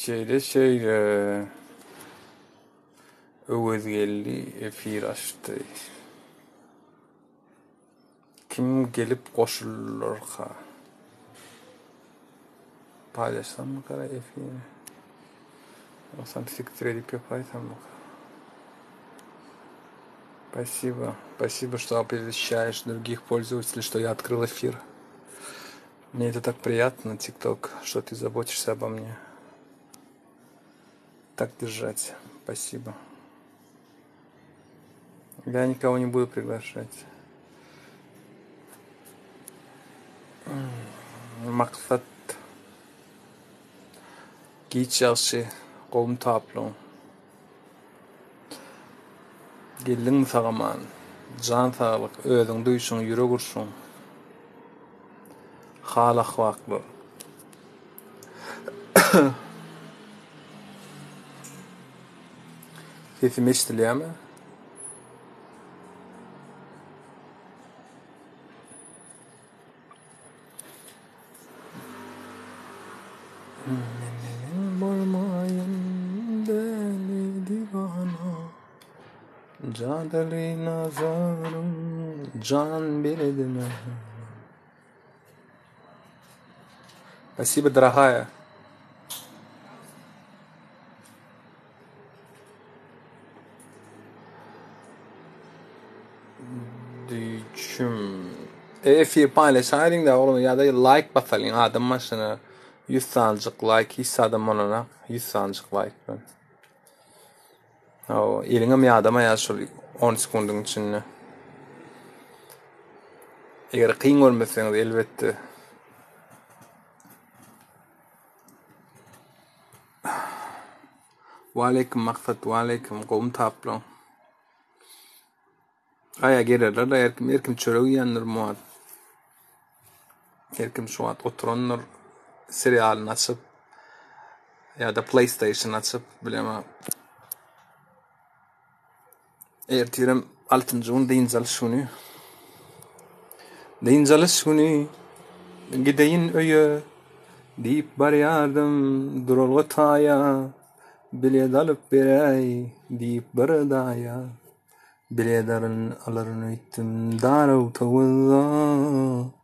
Şeýle şeýle. Öwezgeldi efir açdy. Kim gelip goşularka? Paýlaşsammykara efiri? Ýogsam sikdir edip ýapaýsammyka? Спасибо. Спасибо, что оповещаешь других пользователей, что я открыл эфир. Мне это так приятно, ТикТок, что ты заботишься обо мне. Так держать. Спасибо. Я никого не буду приглашать. Maksat Giç ýagşy, gowmy taplyň? Geldiňmi sag-aman? Jan saglyk, özüňi duýşuň, ýürek urşuň? Hal-ahwaklar. Sesim eşidilýärmi? Meniň bolmaýyn däli diwana Jadyly nazaryň jan beredime Спасибо, дорогая. Düýçüm. Efir paýlaşaýyň-da oglum ýa-da laýk basalyň adam başyna 100 sanyjyk laýk hiç adam bolana 100 sanyjyk laýk bilen. Hawa, eliňem ýadamaýar şol 10 sekundyň içinde. Eger kyn görmeseňiz elbetde. Waleýkim Maksat waleýkim gowmy taplaň. Aýa gelerler-de her kim her kim çörek iýendir bu wagt. Her kim şu wagt oturandyr serialyny açyp ýa-da PlayStation açyp bilemok. Ertirem altynjy gün dynç alyş güni. Dynç alyş güni gideýin öýe diýip barýardym duralga taýa bilet alyp beräý diýip bir daýa bilet alaryn öýtdüm dar awtobusda.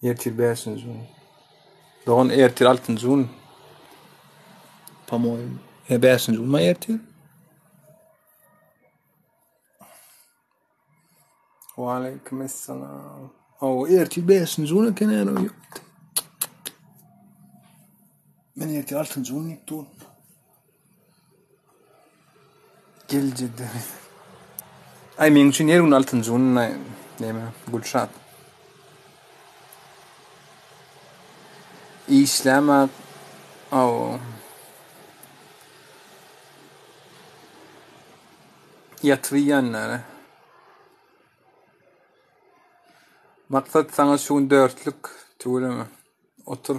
Ertir bäşinji gün. Dogan ertir altynjy gün. Pomoýem. E bäşinji gün ertir? Waleýkim esselam. Hawa, ertir bäşinji gün eken ýa. Men ertir altynjy gün diýip dur. Geljekde. Aý meň üçin her gün altynjy gün näme Gülşat. Işläme aw. Ýatyp iýenlere. Maksat saňa şu gün dörtlük tüweleme. Otur.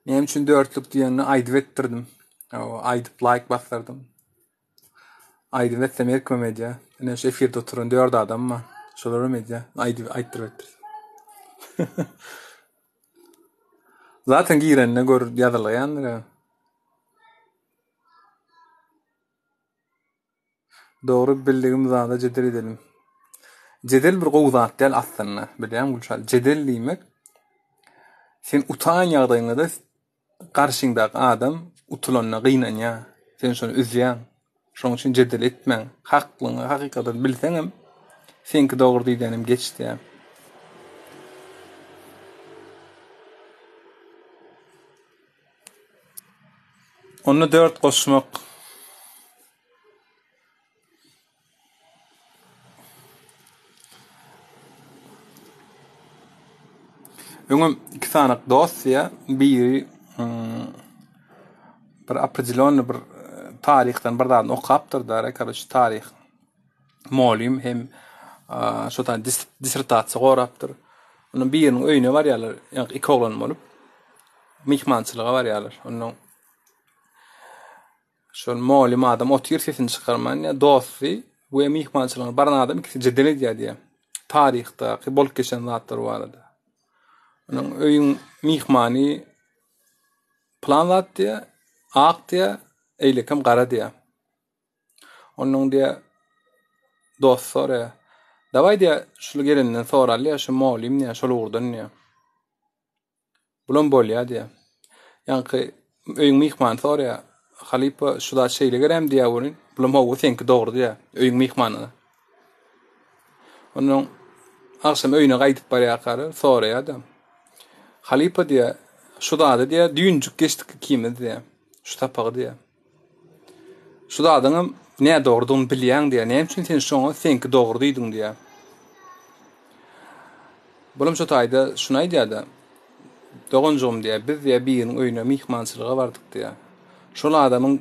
Näme üçin dörtlük diýenini aýdyp etdirdim. Aýdyp laýk basdyrdym. Aýdyp etsem her kimem edýär. Ine şu efirde oturan dört adam bar. Şolaram edýär. Aýdyp aýtdyryp etdirdim. Zaten girende gör ýazylýandyr. Dogry bildigim zada jedel edelim. Jedel bir gowy zat däl aslynda. Bilýäňmi Gülşat? Jedel diýmek sen utan ýagdaýyňda-da garşyňdaky adam utulanyna gynanýar. Sen şony üzýäň. Şonuň üçin jedel etmäň. Haklyňy hakykatdan bilseňem seňki dogry diýdenim geç diýýär. Onda dört goşmak. Öňem iki sany dost diýýär. Biri hmm, bir opredelýonny bir e, taryhdan bir zadyny okapdyr da, karoç taryh molim hem şo taý dissertasiýa gorapdyr. Ondan biriniň öýüne barýarlar, ýa iki oglan bolup myhmançylyga barýarlar. Ondan şol molim adam otyr sesini çykarman, ýa dosty we myhmançylyga baran adam ikisi jedel edýär diýýär. Taryhdaky bolup geçen zatlar barada. Onuň öýüň myhmany plan zat diýýär. Ak diýýär, eýlekem gara diýýär. Onnoň diýýär, dosty soraýar. Dawaý diýýär, şul gelenden soraly diýýär, şu mugallym diýýär, şol ugurdan diýýär. Bulam bolýar diýýär. Ýaňky öýüň myhmany soraýar. Halypa şu zat şeýle gerämi diýýär welin, bulam hawa seňki dogry diýýär öýüň myhmanyna. Ondan agşam öýüne gaýdyp barýarkalar soraýar-da. Halypa diýýär, şu zady diýýär, düýnjük geçdik ikimiz diýýär. Şu sapagy diýýär. Şu zadyňam nädogrudygyny bilýäň diýýär. Näme üçin sen şoňa seňki dogry diýdiň diýýär. Bulam şo taýda şuny aýdýar-da. Doganjygym diýýär, biz diýýär biriniň öýüne myhmançylyga bardyk diýýär. Şol adamyň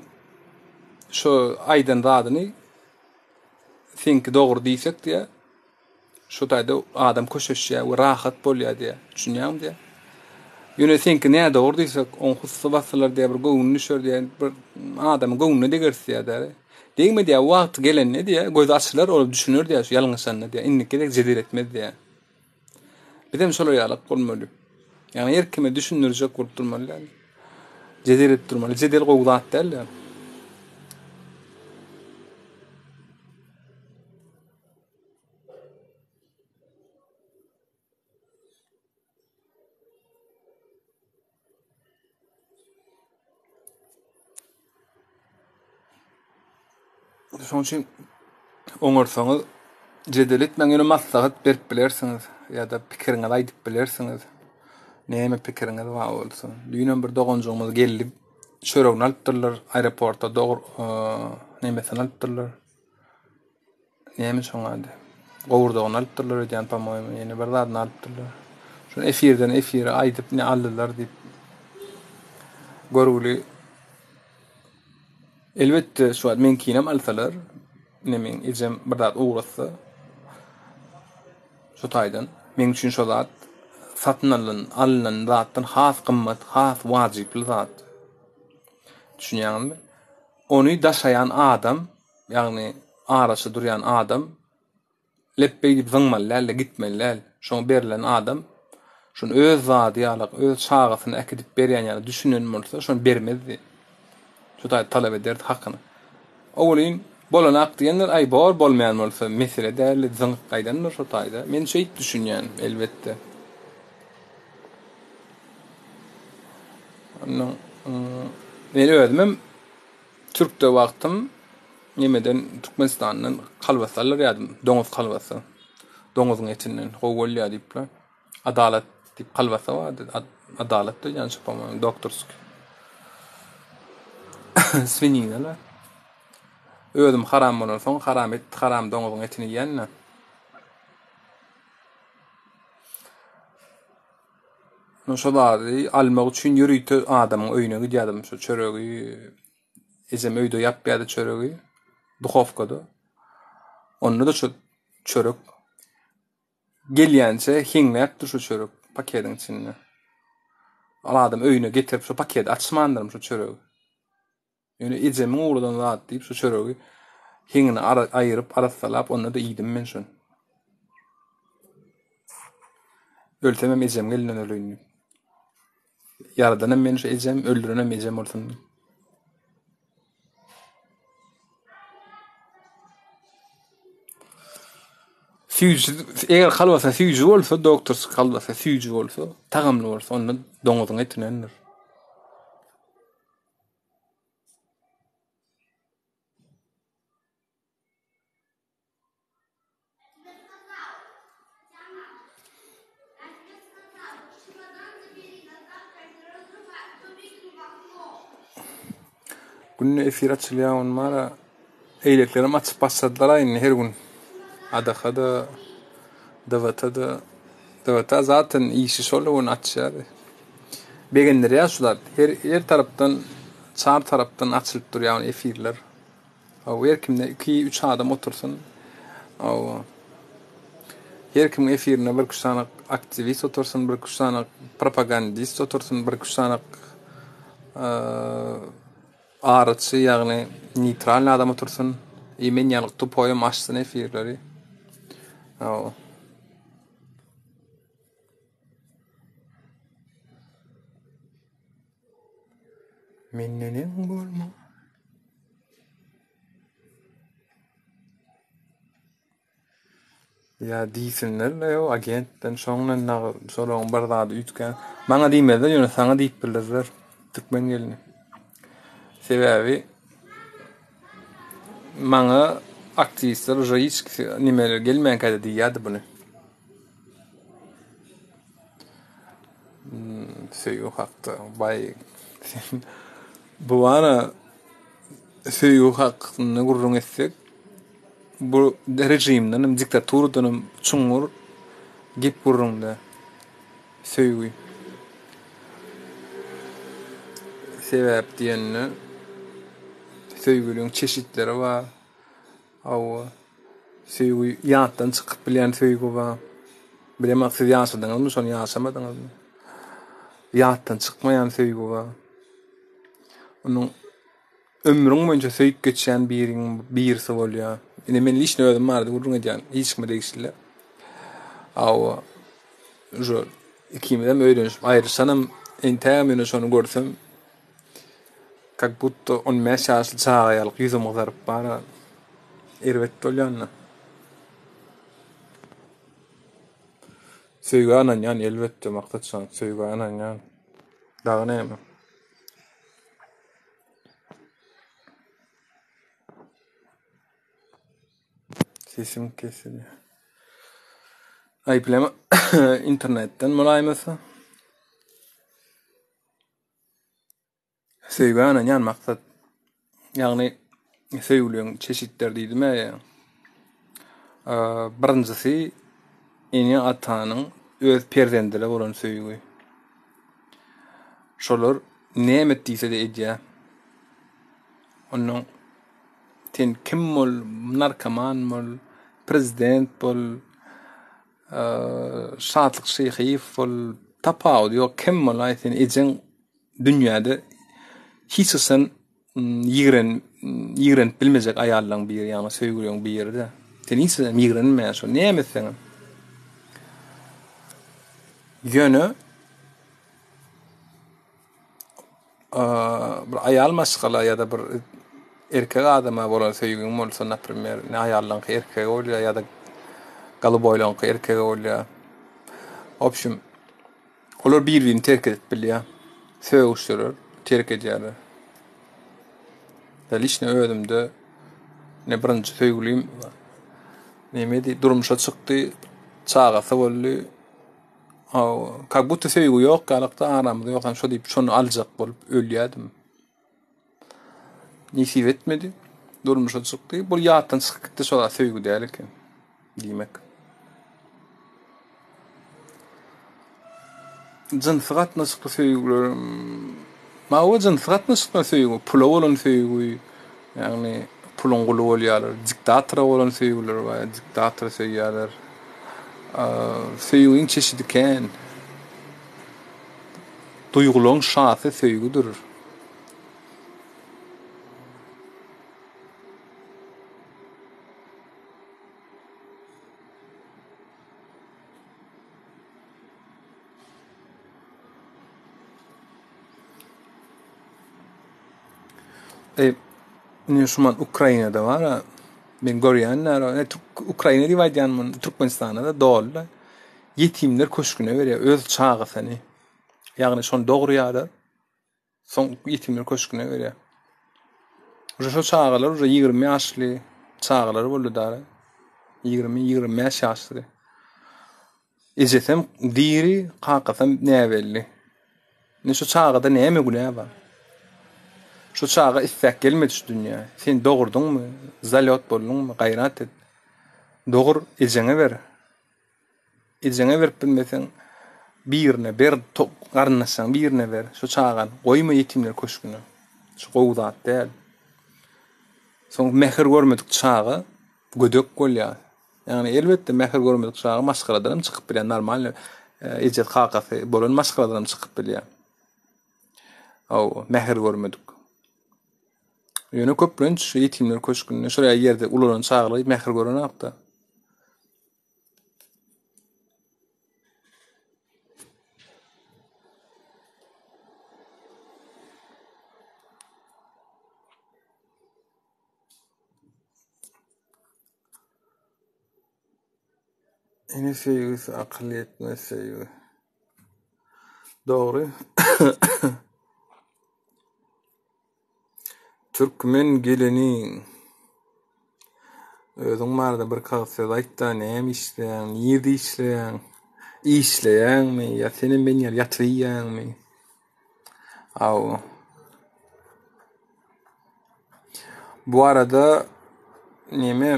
şo aýdan zadyny seňki dogry diýsek diýýär. Şo taýda adam köşeşýär we rahat bolýar diýýär. Düşünýäňmi diýýär. Ýöne seňki nädogry diýsek, oň hussy basylar diýýär, bir göwni düşer diýýär, bir adamyň göwnüne degeris diýýär däli. Degme diýýär, wagty gelende diýýär, gözi açylar, ol düşüner diýýär, şu ýalňyşanyna diýýär, indiki gezek jedel etmez diýýär. Bizem şolar ýalak bolmaly. Ýagny her kime düşündirjek bolup durmaly däl. Jedel edip durmaly. Jedel gowy zat däl-de. Şonuň üçin oňarsaňyz jedel etmäň, ýöne maslahat berip bilersiňiz ýa-da pikiriňizi aýdyp bilersiňiz. Näme pikiriňiz bar bolsa. Düýnem bir doganjygymyz geldi, çöregini alypdyrlar aeroportda, dogry, nemesini alypdyrlar. Näme şoň ady? Gowurdagyny alypdyrlar öýdýän po-moýemu. Ýene bir zadyny alypdyrlar. Şony efirden efire aýdyp ne aldylar diýip. Görgüli Elbetde şu wagt meňkinem alsalar, ine meň ejem bir zat ugratsa şu taýdan meň üçin şo zat satyn alynan, alynan zatdan has gymmat, has wajyply zat. Düşünýäňizmi? Ony daşaýan adam Ýagny araçy durýan adam lepbeý diýip zyňmaly däl-de, gitmeli däl. Şoňa berlen adam şony öz zady ýalak, öz çagasyny äkidip berýän ýaly düşünen bolsa, şony bermezdi. Şu taýda talap ederdi hakyny. O welin bolanak diýendir, aý bor, bolmaýan bolsa mesele däl diýip zyňyp gaýdandyr şo taýda. Men şeýdip düşünýän, elbetde. Onnoň men özümem Türkde wagtym nemeden Türkmenistandan kolbasa alyrýadym, doňuz kolbasa. Doňuzyň etinden gowy bolýar diýipler. Adalat diýip kolbasa bardy. Adalat diýýän şu po-moýemu doktorskiý. Svinina. Özüm haram bolansoň haram et, haram doňuzyň etini iýen-de. Şo zady almak üçin ýörite adamyň öýüne gidýärdim. Şo çöregi ejem öýde ýapýardy çöregi duhowkada. Onda-da şo çörek gelýänçe heňläpdir şo çörek pakediň içinde. Ol adam öýüne getirip şo pakedi açmandyrym şo çöregi. Ýöne ejemiň ugradan zady diýip şu çöregi heňini aýyryp arassalap onda-da iýdim men şony. Ölsemem ejemiň elinden öleýin diýip. Ýaradanam meni şu ejem, öldürenem ejem bolsun diýip. Süýji, eger kolbasa süýji bolsa, doktorskiý kolbasa süýji bolsa, tagamly bolsa, onda doňuzyň etindendir. Günde efir açylýar on mara. Eýlekilerem açyp başladylar indi her gün. ADH-da, DWT-da. DWT zaten işi şol gün açýar. Begendirýär şu zat. Her her tarapdan, çar tarapdan açylyp durýan efirler. Hawa, her kimde 2, 3 adam otursyn. Hawa. Her kimiň efirinde bir üç sany aktiwist otursyn, bir üç sany propagandist otursyn, bir üç sany araçy, ýagny neýtralny adam otursyn. I men ýaly tupoýam açsyn efirleri. Hawa. Menden eň bolma. Ýa diýsinler-le ýo agentden şoňdan dagy şolaryň bir zady üýtgän. Maňa diýmezler ýöne saňa diýip bilerler türkmen gelni. Sebäbi maňa aktiwistler uje hiç nimeler gelmänkä-de diýýärdi buny. Söýgi hakda baý sen bu bara söýgi hakynda gürrüň etsek bu rejimden hem diktaturadan hem çuňňur gep gürrüňde söýgi. Sebäp diýende söýgüliň çeşitleri bar. Hawa. Söýgi ýatdan çykyp bilýän söýgi bar. Bilemok siz ýaşadyňyzmy şony ýaşamadyňyzmy? Ýatdan çykmaýan söýgi bar. Onuň ömrüň boýunça söýüp geçýän biriň birisi bolýar. Ine men liçno özüm barada gürrüň edýän. Hiç kime degişli däl. Hawa. Şu ikimizem öýlenişip aýryşanam entägem ýöne şony görsem Kak budda on bäş ýaşly çaga ýalyk ýüzüm gyzaryp bara erbet bolýanda. Söýgä ynanýan elbetde Maksatjan söýgä ynanýan. Dagy näme? Sesim kesilýär. Aý bilem internetden bolaýmasa. Söýgä ynanýan maksat. Ýagny söýgüliň çeşitleri diýdim-ä. Birinjisi ene-atanyň öz perzendine bolan söýgi. Şolar näme et diýse-de edýär. Onnoň sen kim bol, narkoman bol, prezident bol, Şatlyk Şyhyýew bol, tapawudy ýok, kim bolaý sen ejeň dünýäde hiç haçan ýigren ýigrenip bilmejek aýallaň biri, ýagny söýgüliň biri-de. Sen hiç haçan ýigrenmeýär şo, näme etseňem. Ýöne bir aýal maşgala ýa-da bir erkek adama bolan söýgiň bolsa, naprimer, ne aýallaňky erkege bolýar ýa-da goluboýlaňky erkege bolýar. Wobşem, olar bir-birini terk edip bilýär. Sögüşseler, terk edýärler. Ýa liçno özümde ne birinji söýgülim nemedi, durmuşa çykdy, çagasy boldy. Kak budda söýgi ýok ýalykda aramyzda ýok şo diýip şony aljak bolup ölýädim. Nesip etmedi. Durmuşa çykdy. Bu ýatdan çykyp gitdi şo zat söýgi däl eken. Diýmek. Jynsy gatnaşykly söýgüler Mawa jynsy gatnaşykly söýgi, pula bolan söýgi, ýagny puluň guly bolýarlar, diktatora bolan söýgüler bar, diktatory söýýärler. Söýgiň çeşidi kän. Duýgularyň şasy söýgüdir. E, indi şu man Ukrainada bar ha. Men görýänler, e, Ukraina diýip aýdýan muny, Türkmenistanda da doly. Ýetimler köşgüne berýär öz çagasyny. Ýagny şony dogurýarlar. Soň ýetimler köşgüne berýär. Uje şo çagalar uje 20 ýaşly çagalar boldy dara. 20, 25 ýaşly. Ejesem diri, kakasam näbelli. Indi şu çagada näme günä bar? Şu çaga isläp gelmedi şu dünýä. Sen dogurdyňmy? Zalýot bolduňmy? Gaýrat et. Dogur, ejeňe ber. Ejeňe berip bilmeseň, birine ber, garyndaşlaryň birine ber. Şu çagany goýma ýetimler köşgüne. Şu gowy zat däl. Soň mähir görmedik çaga gödek bolýar. Ýagny elbetde mähir görmedik çaga maşgaladan hem çykyp bilýär, normal ejesi kakasy bolan maşgaladan hem çykyp bilýär. Hawa, mähir görmedik. Ýöne köplenç şu ýetimler köşgünde şol ýerde ulalan çagalar mähir görenokda. Ene söýgüsi akyl ýetmez söýgi. Dogry. Türkmen geleni. Özüň barada bir kagyz söz aýtda, näme işleýäň, nirde işleýäň, işleýäňmi ýa senem men ýaly ýatyp iýýäňmi? Aw. Bu arada neme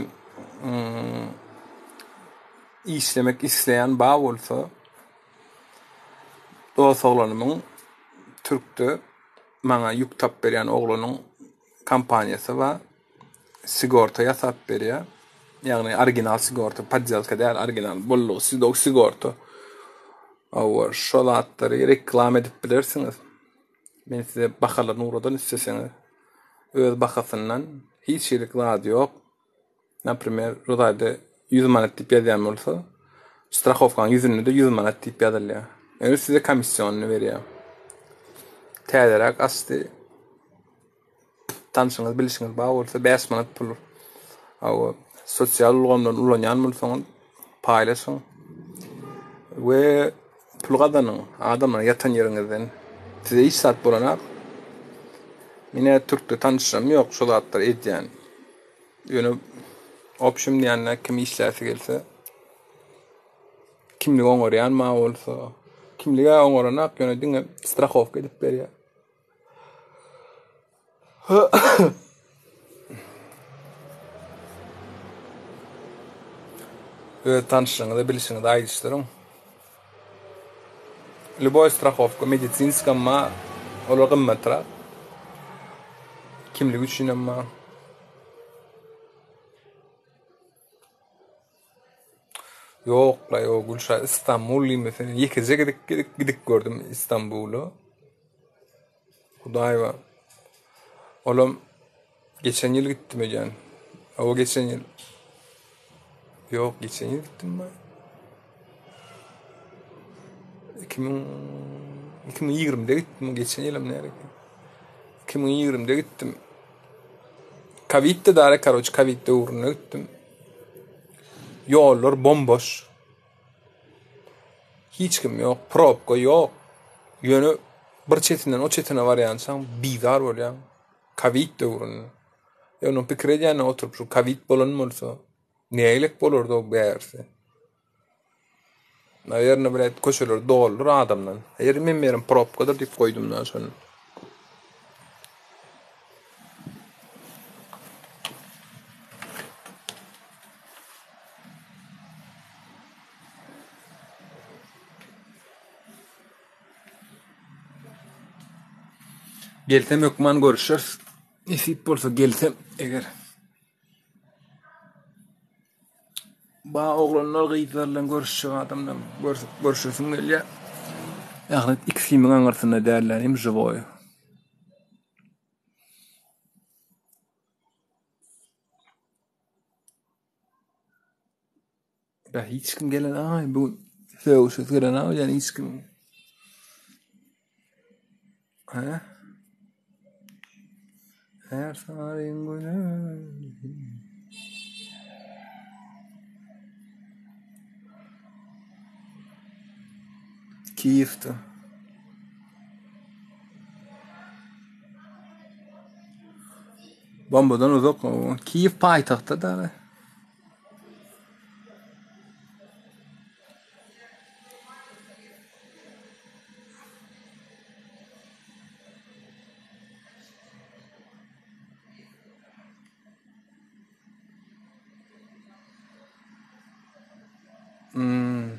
işlemek isleýän bar bolsa dost oglanymyň türkde maňa ýük tap berýän oglanyň kompaniýasy bar. Sigorta ýasap berýär. Ýagny original sigorta, poddelka däl, original boldugy sigorta. Hawa, şo zatlary reklama edip bilersiňiz. Men size bahalaryny ugradan isleseňiz. Öz bahasyndan hiç hili zady ýok. Naprimer, Rozada 100 manat diýip ýazýan bolsa, strahowkanyň ýüzünde-de 100 manat diýip ýazylýar. Ýöne size komissionyny berýär. Täzeräk açdy. Tanşyňyz, bilişiňiz bar bolsa 5 manat pul. Hawa, sosial ulgamlaryny ulanýan bolsaňyz paýlaşyň we pul gazanyň. Adamlar ýatan ýeriňizden size hiç zat bolanak. Menä türkde tanyşlarym ýok şo zatlary edýän. Ýöne opşum diýende kim işläsi gelse kimlik oňarýan ma bolsa kimlige oňaranak ýöne diňe strahowka edip berýär. Öz tanyşlygyňyzy, bilişiňizi aýdyşdyryň. Lýuboý strahowka, medisinskam bar, olar gymmatrak. Kimlik üçinem bar. Ýok-la, ýok, Gülşa, Istanbul diýmesene, ýekeje gezek gidip, gidip gördüm Istanbula. Hudaý bar. Olam geçen ýyl gitdim öýdýän. Hawa, geçen ýyl. Ýok, geçen ýyl gitdim ben. 2000 2020-de gitdim, geçen ýylam näre? 2020-de gitdim. Covid'de dara, karoç, Covid döwründe gitdim. Ýollar bomboş. Hiç kim ýok, probka ýok. Ýöne bir çetinden o çetine barýançaň bizar bolýaň. Covid döwründe. Ýöne pikir edýän oturyp şu Covid bolan bolsa nägilek bolardy o bärsi. Nawerno bilet köçeler doldur adamdan. Eger men berim probkadyr diýip goýdum da şony. Gelsem hökman görüşeris. Nesip bolsa gelsem eger. Ba oglanlar gyzlar bilen görüşjek adamlar görüşesim gelýär. Ýagny ikisimiň aňyrsynda däller hem žiwoý. Bä hiç kim gelen aý bu sögüşesi gelen aý ýa hiç kim. Hä? Her saryň güne. Kiýewde. Bombadan uzak. Kiýew paýtagtda da. Hmm.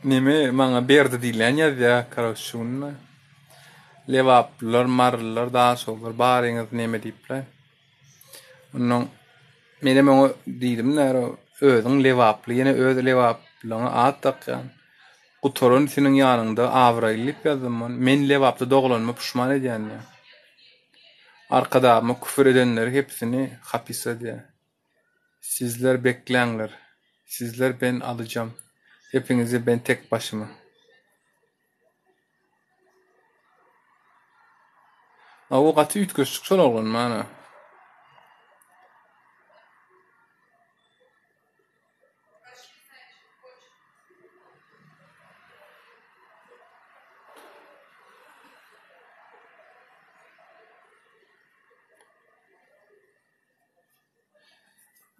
Neme maňa berdi diýlen ýazýa karoç şu günde. Lebaplylar, marylylar, daşoguzlar baryňyz neme diýipler. Ondan menem oňa diýdim näro özüň lebaply ýene öz lebaplyňa at dakýan. Gutaran seniň ýanyňda abraýly diýip ýazdym. Men Lebapda doglanyma puşman edýän diýýär. Arkadagyma küfür edenleri hepsini hapis edýär. Sizler bekläňler. Sizler ben alyjam. Hepiňizi ben tek başyma. A o gaty üýtgeşik şol oglan mana.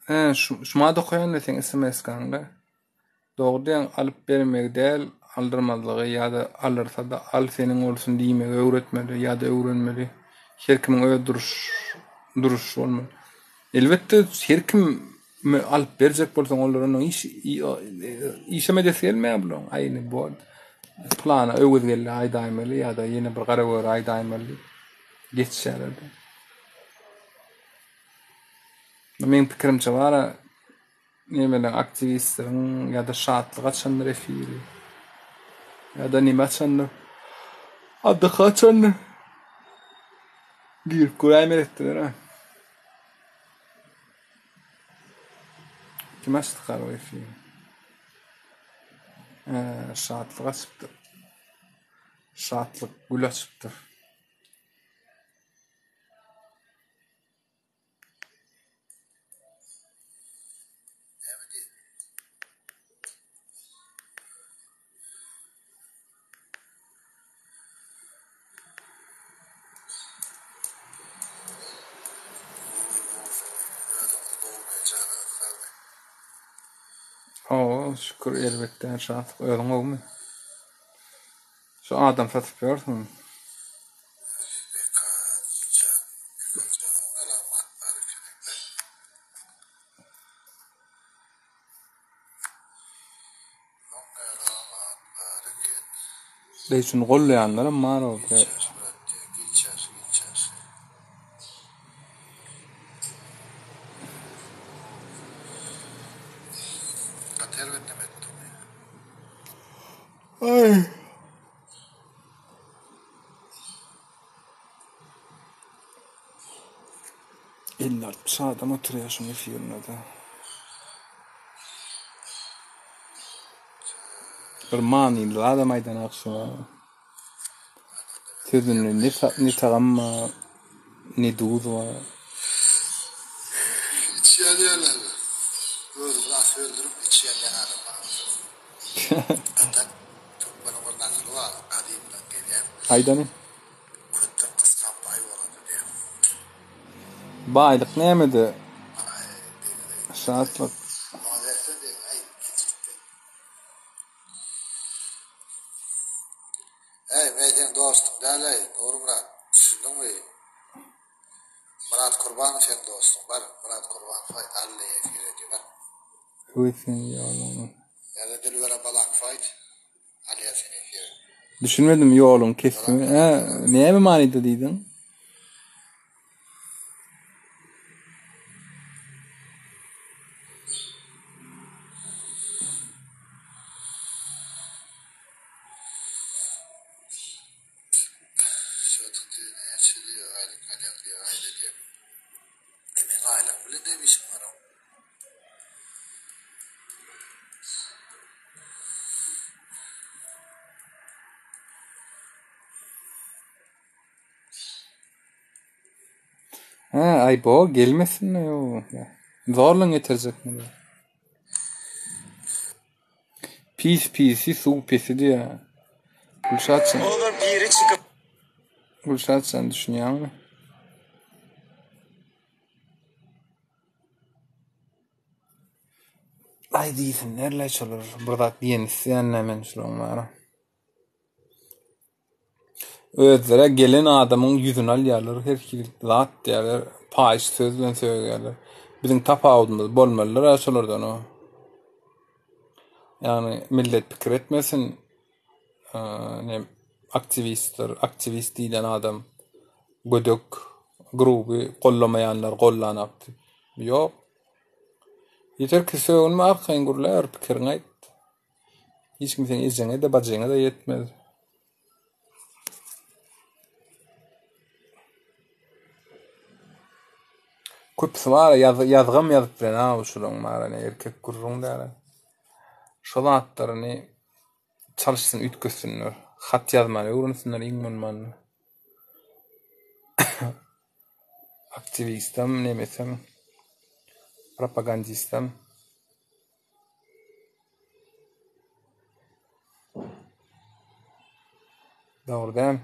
He, şu, şuma dokaýan seň SMS-kaňda. Dogry diýýäň, alyp bermegi däl, aldyrmazlygy ýa-da aldyrsa-da al seniň bolsun diýmegi öwretmeli ýa-da öwrenmeli. Her kimiň öz duruş duruşy bolmaly. Elbetde her kim alyp berjek bolsaň olar onuň iş işem edesi gelmeýär bularyň. Aý indi bol. Plana Öwezgeldi aýdaýmaly ýa-da ýene bir Garagöre aýdaýmaly diýip geçýärler. Meň pikirimçe bara Nemeleň aktiwistleriň ýa-da Şatlyk açandyr efiri. Ýa-da neme açandyr. Adyka açandyr. Girip göräýmeli etdiler-ä. Kim açdyka bu efiri? Ee, Şatlyk açypdyr. Şatlyk gül açypdyr. Hawa, şükür elbetde şatlyk özüň gowumy? Şu adam satyp ýörsüňmi? Leý şuny gollaýanlaram bar o. Aý. 50-60 adam oturýar şuň efirinde-de. Bir manyly adam aýdanak şuňa. Sözünde ne, ne tagam bar, ne duz bar. Içýän ýerler. Özüňizi asyp öldürip içýän ýaňy adam bar. Atak türkmeniň bir nakyly bar gadymdan gelýän. Aýdany. Köpden gysgan baý bolady diýen. Baýlyk nämede? Şatlyk. Maňa berse diýen aý kiçikden. Äý men seň dostuň däl-äý Nurmyrat düşündiňmi? Myrat Kurbanow seň dostuň bar Myrat Kurbanow aýt Alla efir edýär bar. Öwetseň ýoluňy. Ýa-da Dilbere Balak fight alýar seni efire. Düşünmedim ýoluň kesdimi? Hä, näme manyda diýdiň? Şatyk diýen näçe diýýär aýlyk alýaň diýýär aýda diýýär. E meň aýlygym bilen näme işiň bar oň? Hä, aý bo gelmesin-le ýok. Zorlan getirjek muny. Pis pisi suw pisi diýýär. Gülşat sen. Olar biri çykyp. Gülşat sen düşünýäňmi? Aý diýsinler-le şolar bir zat diýen isleýän-dä men şolaryň bary. Özlere gelen adamyň ýüzüni alýarlar, her hili zat diýýärler, paýyş söz bilen sögýärler. Biziň tapawudymyz bolmalydyr-a şolardan o. Ýagny millet pikir etmesin, ne aktiwistler, aktiwist diýlen adam gödek, gruby gollamaýanlar gollanak diýip. Ýok. Ýeter ki sögünme arkaýyn gürläber, pikiriňi aýt. Hiç kim seň ejeňe-de, bajyňa-da ýetmez. Köpüsi bar ýaz, ýazgam ýazyp bilen ha şularyň bar ene erkek gürrüň däl. Şo zatlaryny çalyşsyn üýtgetsinler. Hat ýazmany öwrensinler iň bolmanda. Aktiwistem, nemesem, propagandistem. Dogry däl.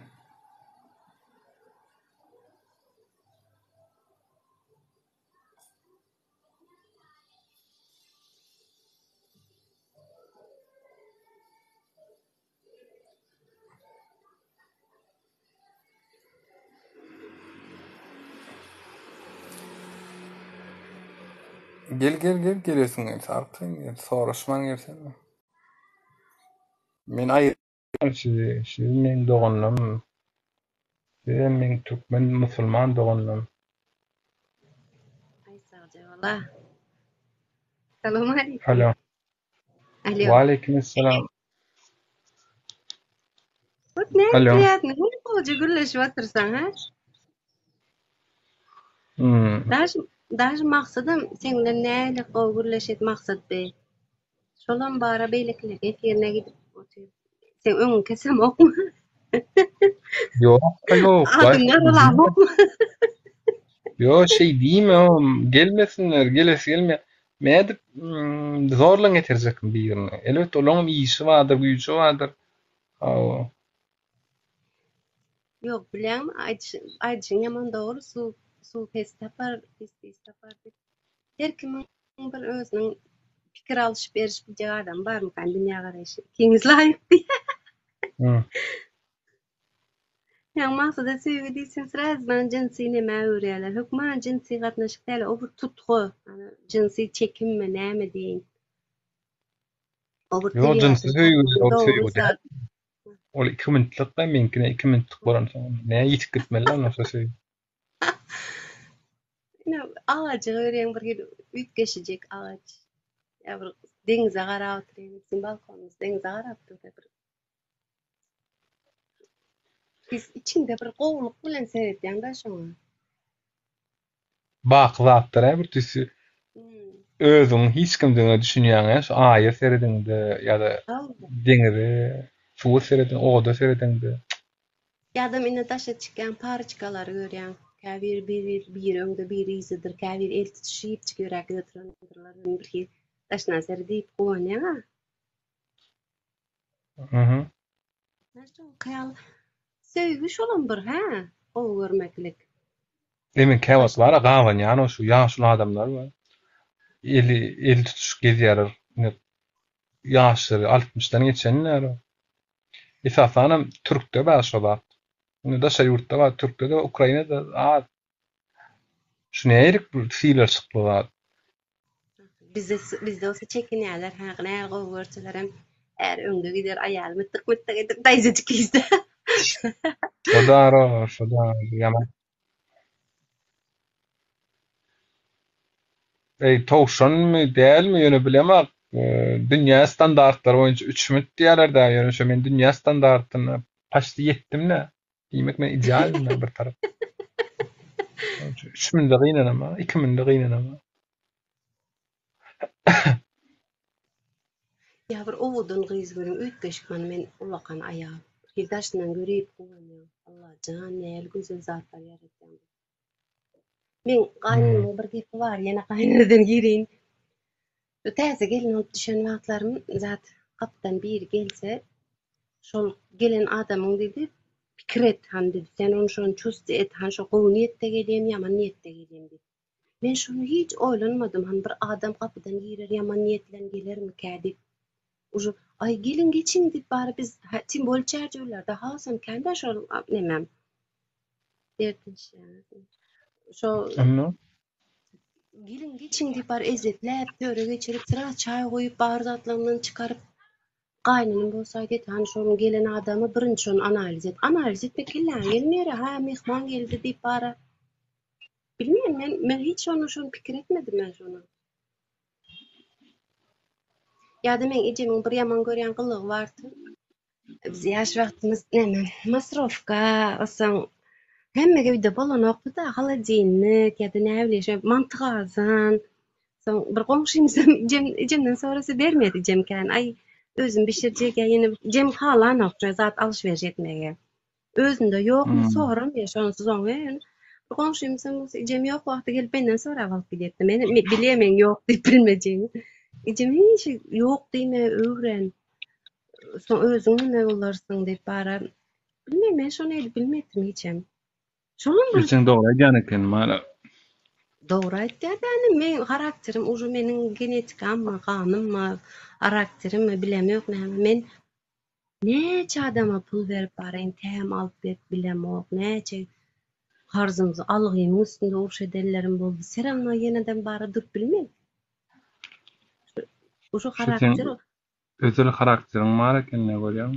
Gel gel gel gelesiň gelse arkaýyn gel soraşman gelsene. Men aýyrýan sizi siz meň doganlarym sizem meň türkmen musulman doganlarym. Aý sagja bola. Salowmaleýkim. Alo. Alo. Waleýkim essalam. Hut ne Alo. priýatny, hut gowja gürleşip otyrsaň, hä? Hmm. Daş, daş maksadam seň bilen nähili gowy gürleşet maksat be. Şolam bara beýlekiler efirine gidip otyr. Seň öňüňi kesemokmy? Ýok, ýok. Adyňy garalamokmy? Ýo, şeý diýme, ohm, gelmesinler, gelesi gelmeýär. Nädip zorlan getirjekmi birini? Elbetde olaňam işi bardyr, güýji bardyr. Hawa. Ýok, bilýäňmi, aýdyş, aýdyşyň ýaman dogry, suw, suw pes tapar, pis tiz tapar diýip. Her kimiň bir özüniň pikir alyşyp berişip biljek adamy barmykan dünýägaraýşy ikiňiz laýyk diýýä. Hı. Ýa maksada söýgi diýseň sraz maňa jynsy nämä öwürýärler. Hökman jynsy gatnaşyk däl, o bir tutgy, jynsy çekimmi näme diýeýin. O bir Ýok, jynsy tebigatyň söýgi tapan ol dogry söýgi däl. zat. Ol 2 minutlyk-da, meňkine 2 minutlyk bolansoň, nä ýitip gitmeli onda şo söýgi. Ine, agajy görýäň bir hili üýtgeşijek agaç. Ýa bir deňize garap otyryn, biziň balkonymyz deňize garap dur-da bir Biz içiňde bir gowulyk bilen seredýäň-dä şoňa. Baky zatlar-a bir tüýs özüň hiç kimdigiňe düşünýäň-ä şu aýa serediňde ýa-da deňize, suwa serediň, oda seredeňde. Ýa-da ine daşa çykýaň paroçkalary görýäň. Käbiri bir biri öňde biri yzdadyr, käbiri el tutuşypjyk ýöräp gidip oturandyrlar. Birhili daşyndan seredip guwanýaň-a. Mhm. Kyýal söýgi şolam bir hä, gowy görmeklik. Demek käwagt bar-a gabanýan o şu ýaşuly adamlar bar. Eli el tutuşyp gezýärler. Ine ýaşlary altmyşdan geçenler o. Esasanam türkde bar şo zat. Ine daşary ýurtda bar, türkde-de, Ukrainada az. Şu nähili bir sylaşykly zat. Bizde bizde bolsa çekinýärler, hä, näl gowy görselerem är öňde gider, aýal mytdyk-mytdyk edip daýzajyk yzda. Şo-da-ra, şo-da ýaman. Eý, towşanmy, dälmi, ýöne bilemok. Dünýä standartlary boýunça üç minut diýýärler-dä, ýöne şo men dünýä standartyna paçti ýetdim-dä. Diýmek men idealnym bir tarap. Üç münde gynanama, iki münde gynanama. Ýa bir owadan gyz görüň üýtgeşik mana men ullakan aýal. Bir daşyndan görüp guwanýan. Allajan näli gözel zatlar ýaratýaň. Meň gaýynymyň bir gepi bar, ýene gaýynlardan gireýin. Şu täze gelin bolup düşen wagtlarym zat gapydan biri gelse, şol gelen adamyň diýdi, pikir et han diýdi, sen ony şony çusti et han şo gowy niýetde gelýämi, ýaman niýetde gelýämi diýip. Men şony hiç oýlanmadym han bir adam gapydan girer ýaman niýet bilen gelermikä diýip. Uje aý geliň geçiň diýip bary biz tim bolup çärjewlerde hasam kän-dä şol nemem. Dertleşýäňiz. Şo Geliň geçiň diýip bar ezzetläp töre geçirip sraz çaý goýup bar zatlaryndan çykaryp gaýynenem bolsa aýdýar hany şonuň gelen adamy birinji şony analiz et. Analiz etmek kelläňe gelmeýär hä myhman geldi diýip bara. Bilmeýän men men hiç şony şony pikir etmedim men şony. Ýa-da meň ejemiň bir ýaman görýän gylygy bardy. Biz ýaş wagtymyz näme masrowka olsaň hemme öýde bolanokdy-da holodilnik ýa-da näbileyim şo manty gazan. Soň bir goňşymyzam ejem ejemden sorasa bermedi ejem kän. Aý özüm bişirjek ýa ýene ejem halanok şo zat alyş-beriş etmegi. Özünde ýokmy soramýar şonsuz oňa. Bir goňşymyzam bolsa ejem ýok wagty gelip menden sorap alyp gidýärdi. Men bilýän meň ýok diýip bilmejegimi. Ejem hiç ýok diýme öwren. Soň özüň neme bolarsyň diýip bara. Bilmeýän men şony edip bilmedim hiçem. Şolam bir Ejeň dogry aýdýan eken mara. Dogry aýtýar ýani meň harakterim uje meniň genetikammy ganymmy harakterimmi bilemok näme men näçe adama pul berip baryn täm alyp berip bilemok näçe karzymyzy algymyň üstünde uruş edenlerim boldy seramno ýenedem bara durup bilmen. Uje Şu seň harakter Özel harakteriň bar eken ne görýäň.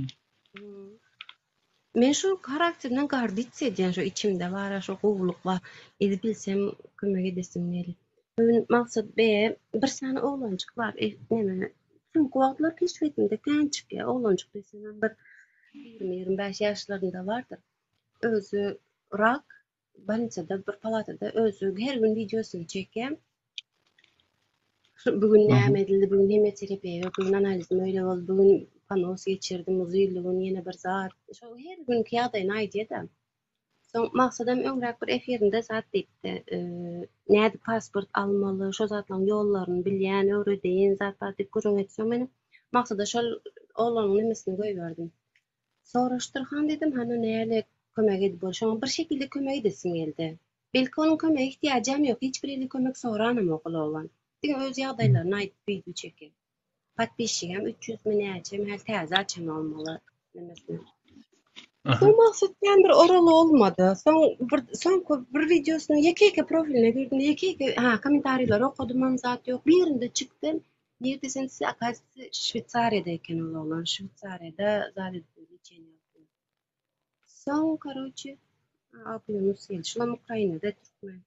Men şu harakterimden garditsa edýän şu içimde bara şu gowulyk bar. Edip bilsem kömek edesim gelýär. Bugün Maksat be bir sany oglanjyk bar neme soňky wagtlar keşfetimde kän çykýar oglanjyk diýsemem bir 20-25 ýaşlarynda bardyr. Özi rak bolnisada bir palatada özi her gün wideosyny çekýär. Şu bugün näme edildi, bugün hemoterapiýa, bugün analizim öýle boldy, bugün ponos geçirdim, uzynly gün ýene bir zat. Şo her günki ýagdaýyny aýdýar-da. Soň Maksadam öňräk bir efirinde zat diýipdi. Nädip pasport almaly, şo zatlaryň ýollaryny bilýän, öwredeýin zat bar diýip gürrüň etseň men Maksada şol oglanyň nemesini goýberdim. Soraşdyrhan diýdim, hany näle kömek edip bor. Şoňa bir şekilde kömek edesim geldi. Belki onuň kömege ihtiýajam ýok, hiç bir ýerde kömek soranamok ol oglan. Diňe öz ýagdaýlaryny aýdyp wideo çekýär. Podpisçigem 300 mi näçe häli täze açan bolmaly nemesini. Soň Maksat kän bir oraly bolmady. Soň bir soňky bir wideosyny ýeke-ýeke profiline girdim, ýeke-ýeke ha kommentariýalary okadym, mam zat ýok. Birinde çykdy. Nirde sen size okazywается Şweýsariýada eken ol oglan. Şweýsariýada zat edip lečeniýe alyp. Soň karoçe Abu Ýunus geldi. Şulam Ukrainada türkmen.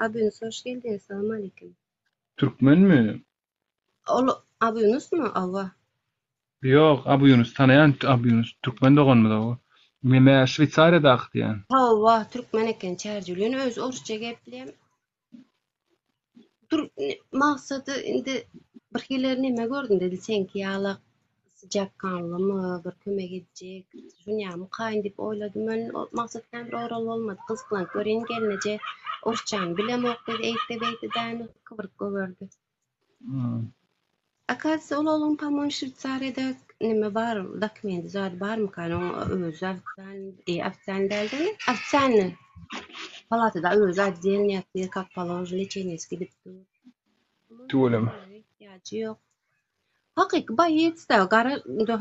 Abu Ýunus hoş geldiň. Salam aleýkum. Türkmenmi? Ol Abu Ýunusmy? Hawa. Ýok, Abu Ýunus tanaýan Abu Ýunus türkmen doganymyz o. Neme Şweýsariýadaky diýýän. Hawa, türkmen eken Çärjewli. Ýöne özi orsça gepleýär. Dur, maksady indi bir hili neme gördüm dedi, seňki ýalak syjak ganlymy, bir kömek etjek, şunýamy kaýyn diýip oýladym. Men maksat kän bir oral bolmady. Gyzyklanyp göreýin gelneje orsçany bilemok dedi, eýtde beýtde däni kybyryp goýberdi. Hmm. Akazysy ol oglan po-moýmu Şweýsariýada neme bar, dokumenti zady barmykan oň özi ofitsialnyý, e, ofitsialnyý däl-de, ofitsialnyý palatada özi otdelnyý ýatyr, kak položno lečeniýesi gidip dur. Tüweleme. Ihtiýajy ýok. Hakyky boýets-da, gara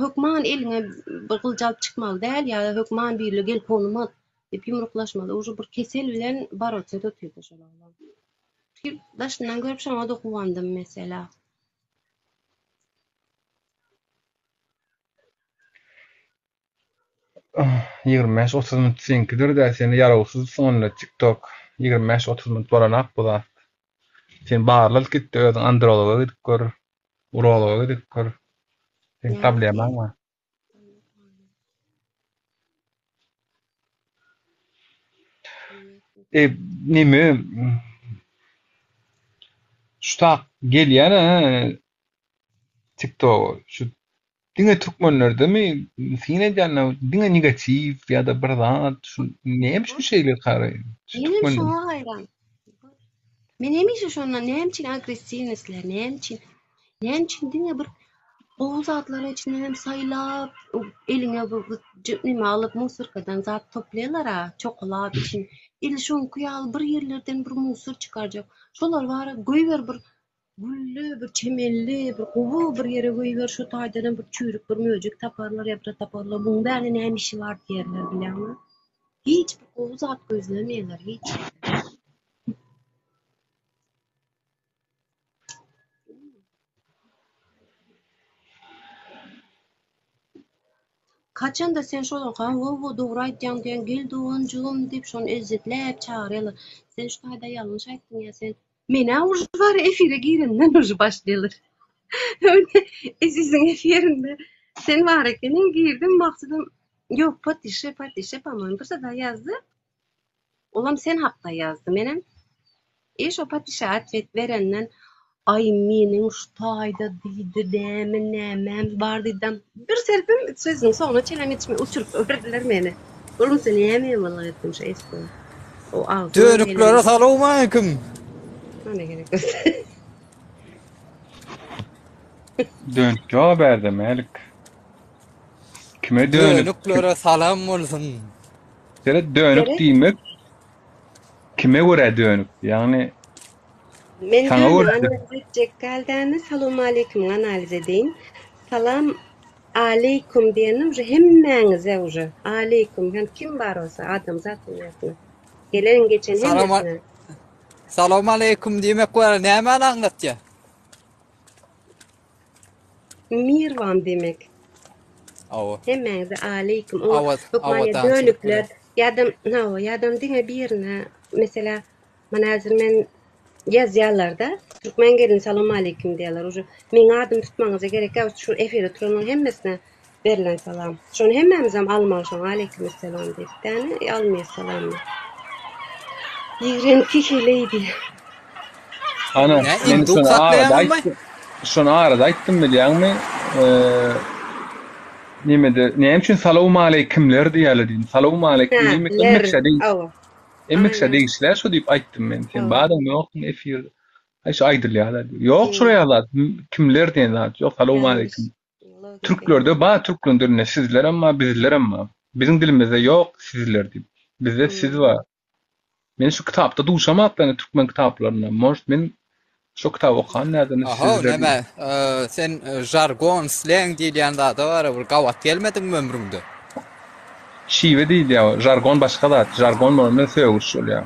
hökman eliňe bir gylyç alyp çykmaly däl ýa-da hökman birine gel polumy at diýip ýumruklaşmaly. Uje bir kesel bilen barotsiýa otyrdy şol oglan. Daşyndan görüp şoňa-da guwandym mesela. 25-30 minut seňkidir-dä, sen ýarawsyzsyň onda TikTok. 25-30 minut bolanak bu zat. Sen barlat git-de özüň androloga gidip gör, urologa gidip gör. Seň problemaň bar. E, neme şu tak gelýän TikTok şu diňe türkmenlerdemi syn edýänler diňe negatiw ýa-da bir zat şu näme üçin şeýle kary şu Menem türkmen şoňa haýran. Men hemişe şondan näme üçin agressiwnoslar, näme üçin näme üçin diňe bir gowy zatlaryň içinden hem saýlap eliňe bir neme alyp musurkadan zat toplaýarlar-a, çokalap için. Edil şoňky ýaly bir ýerlerden bir musur çykarjak. Şolar bara goýber bir gülli, bir çemenli, bir gowy bir ýere goýber, şo taýdanam bir çüýrük bir möjek taparlar, ýapra taparlar. Muň bärde näme işi bar diýerler bilýäňmi? Hiç bir gowy zat gözlemeýärler hiç. Haçanda sen şolar hawa dogry aýtýaň diýen gel doganjygym diýip şony ezzetläp çagyrýarlar. Sen şu taýda ýalňyş aýtdyň ýa sen Menä uje bar efire girenden uje başlaýarlar. Eziziň efirinde sen bar ekeniň girdim maksadym ýok potişe potişe po-moýmu bir zada ýazdy. Olam sen hakda ýazdy. Menem e şo patyşa otwet berenden aý meniň şu taýda diýdi näme nämäm bar diýdem. Bir serpim sözüniň soňuna çenlem ýetişmän uçuryp goýberdiler meni. Bolmasa näme ýamanlyk etdim şo esde. O agzyňa Dönüklere gelen. salowmaleýkim. Mana gerek bolsa. Dönük ýok bärde Mälik. Kime dönük? Dönüklere salam bolsun. Seret dönük Seret. diýmek kime görä dönük? Ýagny Men saňa dönügi görä dönük. analiz etjek däl-däni salowmaleýkimiňi analiz edeýin. Salam aleýkum diýende uje hemmäňize uje aleýkum ýani kim bar bolsa adamzat dünýäsine gelen geçen Salam hemmesine. Salowmaleýkum diýmek wara nämäni aňlatýar? Mir wam diýmek. Hawa. Hemmäňize aleýkum. Oňa Awad hökman ýa awadançylyk dönükler bilen. ýa-da hawa ýa-da diňe birine meselä Mana häzir men ýazýarlarda Türkmen gelin salowmaleýkim diýýärler. Uje meň adymy tutmaňyza gerek ýok. Şu efirde turanlaryň hemmesine berlen salam. Şony hemmämizem almaly şoň aleýkimessalam diýip. Däne almaýas salamyny. Ýigrenki heleý diýýär. Ana, Nä men induk şony arada saklaýaňmy? aýtdym. Şony arada aýtdym bilýäňmi? Eee, Nemede, näme üçin salowmaleýkimler diýýärler diýdim. Salowmaleýkim Hä, diýmek ler, hemmeşe degişli. hawa. Hemmeşe Aýna. degişli şo diýip aýtdym men. Sen Hawa. badyň ýokduň efirde. Aý şo aýdylýar-da diýip. Ýok Hmm. şuraya zat. Kimler diýen zat ýok. Ýalňyş. Salowmaleýkim. Logika Türklerde ýalňyş. bar türkmen dilinde sizlerem bar, bizlerem bar. Biziň dilimizde ýok sizler diýip. Bizde siz Hmm. bar. Men şu kitapda duşamak ýagny türkmen kitaplarynda. Может men şo kitaby okan däldim Aha, sizler diýip. näme, e, sen e, žargon, sleng diýilýän zada bara bir gabat gelmediňmi ömrüňde? Şiwe diýilýär o. Žargon başga zat. Žargon bolanda sögüş bolýar.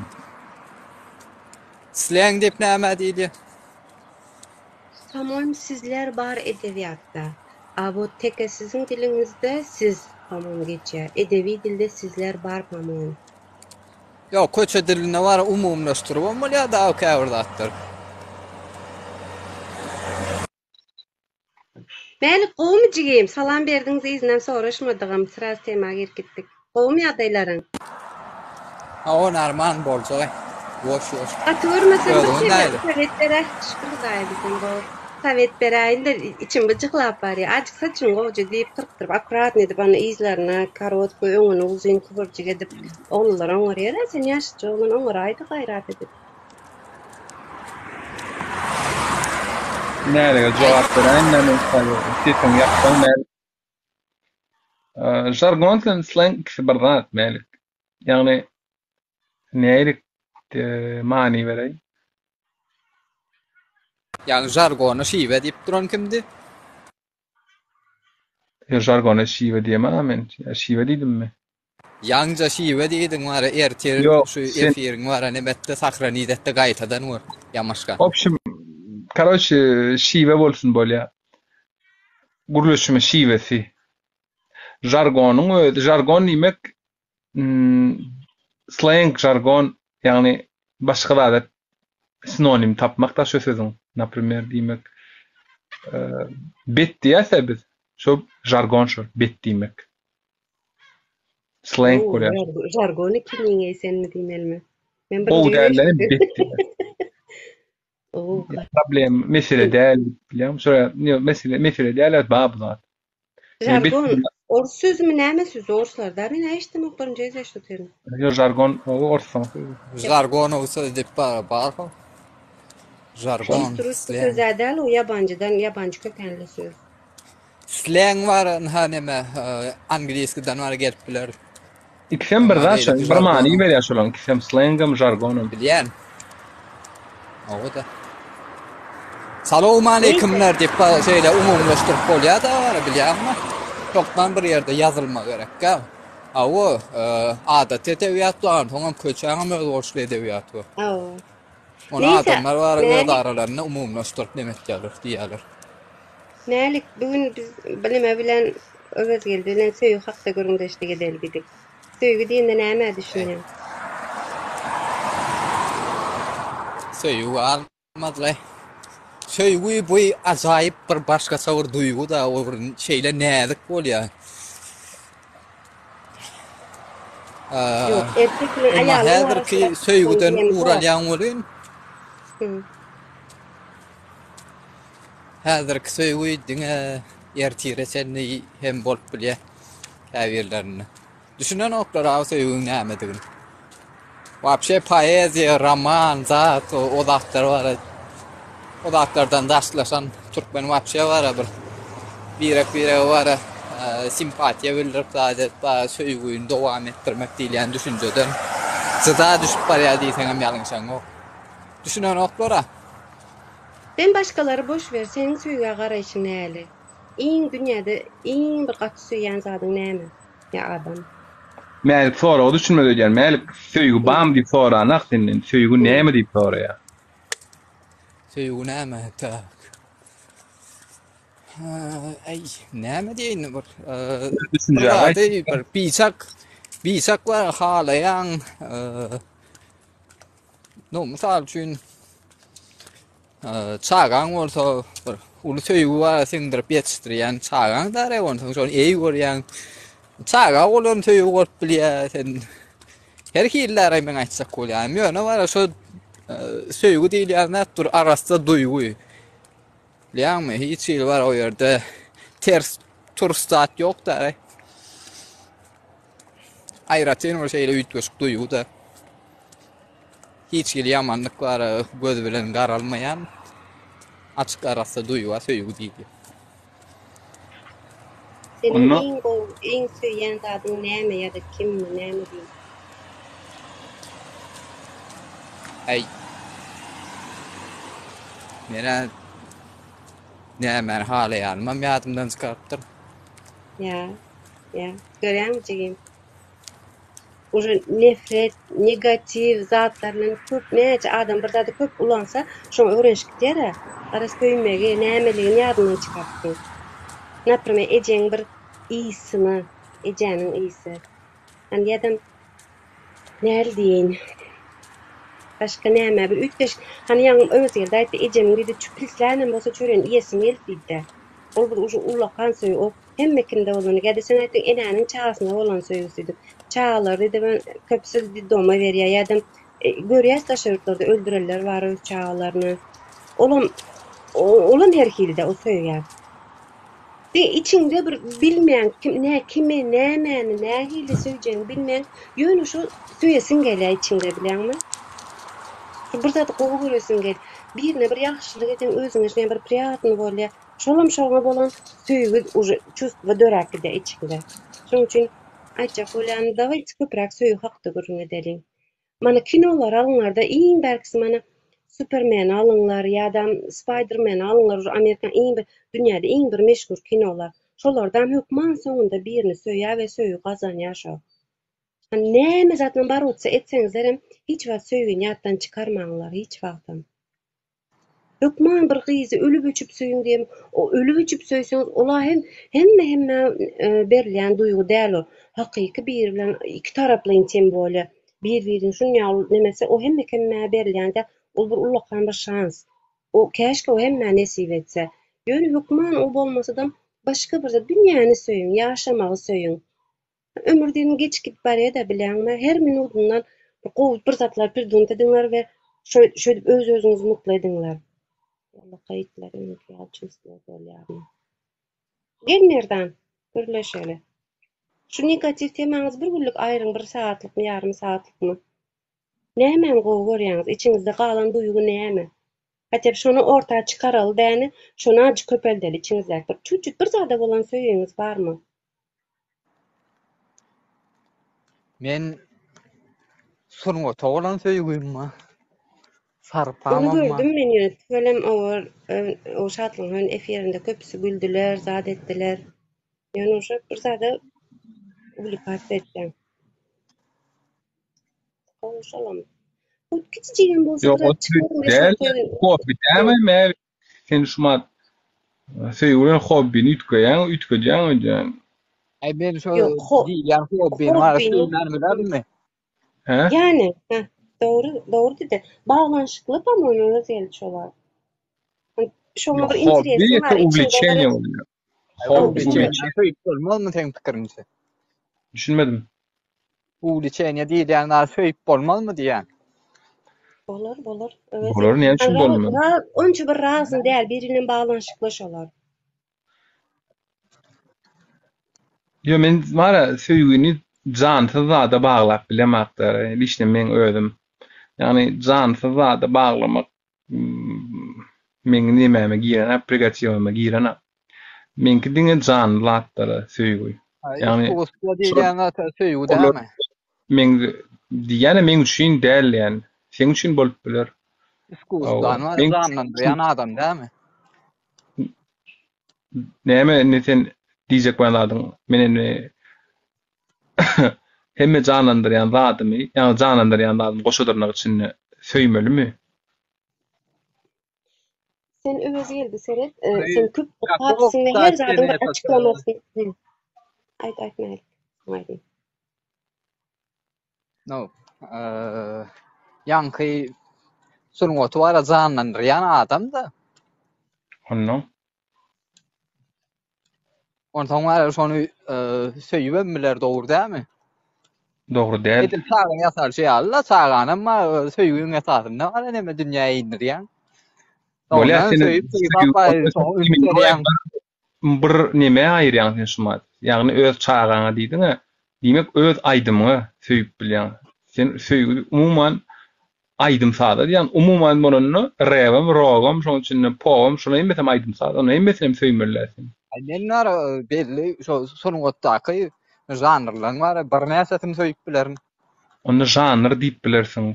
Sleng diýip nämä diýilýär? Pamoýym sizler bar edebiýatda. A wot teke siziň diliňizde siz pamoýym geçýär. Edebi dilde sizler bar pamoýym. Ýok, köçe dilinde bar umumylaşdyrybam bolýar dagy käbir zatlar. Mälik gowumy jigim? Salam berdiňiz yzynam soraşmadygam sraz tema girip gitdik. Gowumy ýagdaýlaryň? Hawa narman boljagaý. Ýuwaş ýuwaş. Gaty görmesem bir Özüňiz sowet nähili? sowet beräý şükür Hudaýa bizem gowy. Sowet beräýin-de içim byjyklap barýa. Azjyk saçyňy gowja diýip gyrkdyryp akkuratny edip ana yzlaryna korotkoý öňüni uzyn kybyrjyk edip oglanlar oňarýar-a sen ýaşytja oglan oňaraýdy gaýrat edip. Nälige jogap beräýin men sesiňi ýapsaň Mälik. Žargon bilen sleng ikisi bir zat Mälik. Ýagny nälik many bereýin? Ýagny žargona şiwe diýip duran kimdi? Ýa žargona şiwe diýemem-ä men. Ýa şiwe diýdimmi? Ýaňja şiwe diýdiň wara ertir Ýok, şu sen efiriň wara nemetde sahranit etde gaýtadan gör ýamaşka. Opşim karoçe şiwe bolsun bolýa. Gürleşme şiwesi. Žargonyň özi žargon diýmek sleng žargon ýagny başga zada sinonim tapmak da şu sözüň. Naprimer diýmek bet diýäs-ä biz. Şo žargon şol bet diýmek. Sleng Oo, bolýar. žargony kimiň senmi diýmelimi? Men Gowy birinji däl-de gezek bet diýmek. Oo, Problem, mesele däl bilýäňmi? Şo mesele mesele däl bar bu zat. Žargon orus sözümi näme sözi orslarda men eşitdimok birinji gezek eşidip Ýok žargon orslaň sözi. Žargonowy söz diýip bar bar ho. Žargon, Çist rusça sleng. söz-ä däl o ýabanjydan ýabanjy kökenli söz. Sleng bar ynha neme angliýskidan bar gelip biler. Ikisem bir Emma zat şo, beýleki bir many žargonam. berýär şolaň ikisem slengem žargonam. Bilýän. Hawa-da. Salowmaleýkimler diýip şeýle umumylaşdyryp bolýar-da bar bilýäňmi? Hökman bir ýerde ýazylma gerekkä. Hawa, adaty edebiýat bar, soňam köçäňem özboluşly edebiýaty bar. Hawa. Ony Neyse, adamlar bar öz Mälik aralarynda umumylaşdyryp neme etýärler, diýýärler. Mälik, bu gün biz Bilime bilen Öwezgeldi bilen söýgi hakda gürrüňdeşlik edeli diýdik. Söýgi diýende nämä düşünýäň? Söýgi galmazlaý. Söýgi bu ajaýyp bir başgaça bir duýgy-da, ol bir şeýle näzik bolýar. Ýok, erkek bilen Emma aýalyň häzirki arasyndaky söýgüden diýen ugur bar. alýaň welin, Hı. häzirki söýgi diňe ertire çenli hem bolup bilýär käbirlerinde. Düşünenoklar abi söýgüň nämedigini. Wapşe poeziýa, roman, zat o zatlar bar. O zatlardan daşlaşan türkmen wapşe bar bir birek-birege bar simpatiýa bildirip zat edip bar söýgüni dowam etdirmek diýilýän düşünjeden jyda düşüp barýar diýseňem ýalňyşaňok. Düşünenoklar-a. Sen başgalary boş ber, seniň söýgä garaýşyň näli? Iň dünýäde iň bir gaty söýýän zadyň näme? Ýa adam? Mälik soraga düşünmedi öýdýän. Mälik söýgi bamy diýip soranak senden. Söýgi näme diýip soraýar. Söýgi näme? Tak. Äý, näme diýeýin bir Düşünjä zady bir biçak biçak bar halaýaň. No, mysal üçin Çagaň bolsa bir uly söýgi bar siňdirip ýetişdirýän çagaň däre onsoň şony eý görýäň. Çaga bolan söýgi bolup bilýär sen. Her hili däre men aýtjak bolýanym. Ýöne bar şo söýgi diýilýän zat bir arassa duýgy. Bilýäňmi hiç hili bar o ýerde ters turs zat ýok däre. Aýratyn bir şeýle üýtgeşik duýgy da. Hiç hili ýamanlyk bara göz bilen garalmaýan açyk arassa duýga söýgi diýilýär. Seniň Onda iň gowy, iň söýýän zadyň näme ýa-da kimmi, näme diýip? Äý. Menä nämäni halaýanymam ýadymdan çykarypdyr. Ýa, ýa. Görýäňmi jigim? Uje nefret, negatiw zatlar bilen köp näçe adam bir zady köp ulansa, şoňa öwrenişip gidýär-ä. Garaz söýmegi, nämeligini ýadyndan çykarypsyň. Naprimer, ejeň bir ysyna, ejäniň ysy. Ýa ýa-da näl diýeýin. Başga näme bir üýtgeşik. Hany ýaňy Öwezgeldi aýtdy, ejemiň diýdi, pislänem bolsa çöregini iýesim geldi diýdi-dä. Ol bir uje ullakan söýgi. O Hemme kimde bolany ýa-da sen aýtdyň enäniň çagasyna bolan söýgüsi diýip. Çagalar diýdi köpüsi doma berýär ýa-da görýäs daşary ýurtlarda öldürenler bar öz çagalaryny. Olam olam her hilde o söýgä. Diňe içiňde bir bilmeýän kim nä kimi nämäni nähili söýjegiňi bilmeýän ýöne şo söýesiň gelýär içiňde bilýäňmi? Şu bir zady gowy göresiň gel. Birine bir ýagşylyk etseň özüňe şeýle bir priýatny bolýar. Şolam şoňa bolan söýgi uje çувство döräp gidýär içiňde. Şoň üçin aýtjak bolýanym dawayte köpräk söýgi hakda gürrüň edeliň. Mana kinolary alyňlarda iň bärkisi mana Supermeni alyňlar ýa-da Spidermeni alyňlar uje Amerikan iň bir dünýäde iň bir meşhur kinolar. Şolardam hökman soňunda birini söýýär we söýgi gazanýar şo. Näme zat bilen barotsa etseňizlerem hiç wagt söýgini ýatdan çykarmaňlar hiç wagtam. Hökman bir gyzy ölüp-öçüp söýüň diýen, o ölüp-öçüp söýseňiz, ol-a hem hemme hemmä berilýän duýgy däl ol. Hakyky biri bilen iki taraplaýyn tem bolýa. Bir-birini şunýaly nemetse, o hemme hemmä berilýän däl. Ol bir ullakan bir şans. O käşgä o hemmä nesip etse. Ýöne hökman o bolmasadam başga bir zat, dünýäni söýüň, ýaşamagy söýüň. Ömür diýeniň geçip gidip barýa-da bilýäňmi? Her minudyndan bir gowy bir zatlar pridumyt ediňler we şöýdüp öz-özüňizi mutly ediňler. Ýallaka itler öňki ýaly çustwo bolýarmy? Gel Merdan, gürleşeli. Şu negatiw temaňyzy bir günlük aýryň bir sagatlykmy ýarym sagatlykmy? Nämäni gowy görýäňiz? Içiňizde galan duýgy näme? Hatda şony orta çykaraly däni, şony azjyk köpeldeli içiňizdäki bir çüt-çüt bir zada bolan söýgiňiz barmy? Men sungata bolan söýgim bar. Ony Sarpamam bar. gördüm men ýöne tüwelem o Şatlygyň efirinde köpüsi güldüler, zat etdiler. Ýöne şo bir zada uwlikasiýa etýäň. Goňşulam. Bu kiçijigem bolsa Ýok, bir o çykaryn söýgi däl, hobbi dälmi? Mälik, sen şumat söýgi bilen hobbini üýtgeýäň, üýtgedýäň öýdýän. Aý men şo Ýok, ho diýilýän hobbini bar, hobbini söýmän bilermi? Hä? Ýani, hä, dogry, dogry diýdi. Baglanyşykly po-moýmu Öwezgeldi şolar. Şoňa bir Ýok, hobbi interesiň ýa-da bar, içiňde bir uwleçeniýe bolýar. Hobbi, Uwleçeniýe söýüp bolmazmy seň pikiriňçe? Düşünmedim. Uwleçeniýe diýilýän zady söýüp bolmazmy diýýän? Bolar, bolar. Öwezi. Bolar, näme üçin bolmaz? Onça bir razyny däl, biri bilen baglanyşykly şolar. Ýo men bara söýgini. jansyz zada baglap bilemakda, liçno meň özüm. Ýagny jansyz zada baglamak meň nemäme girenok, pregatiwama girenok. Meňki diňe janly zatlara söýgi. Ýagny Iskusstwo diýilýän zat söýgi dälmi? Meň diýýänem meň üçin däl diýýän. Seň üçin bolup biler. Iskusstwany janlandyrýan adam dälmi? Näme indi sen diýjek bolýan zadyň? Men indi hemme janlandyrýan zadymy, ýagny janlandyrýan zadymy goşa dyrnak içinde söýmelimi? Sen Öwezgeldi seret, e, sen köp okapsyň we her zadyň bir açyklamasyny. Aýt, aýt Mälik. Aýdyň. No. Ýaňky sungaty bara janlandyrýan adam-da. Onnoň? Onsoň bara şony söýübem biler dogry dälmi? Dogry däl. Edil çaga ýasalşy ýaly-la, çaganam söýgüň esasynda bara neme dünýä indirýäň. Bolýar sen bir neme aýyrýaň sen şumat. Ýagny öz çagaňa diýdiň-ä, diýmek öz aýdymyňa söýüp bilýäň. Sen söýgi umuman aýdym-saza diýýäň. Umuman bolanda rebem, rogam, şoň içinde popam, şolaň hemmesem aýdym-saz. Onuň hemmesinem söýmeli-dä sen. Aý men bar belli şo sungatdaky žanrlaryň bar birnäçesini söýüp bilerin. Onda žanr diýip bilersiň.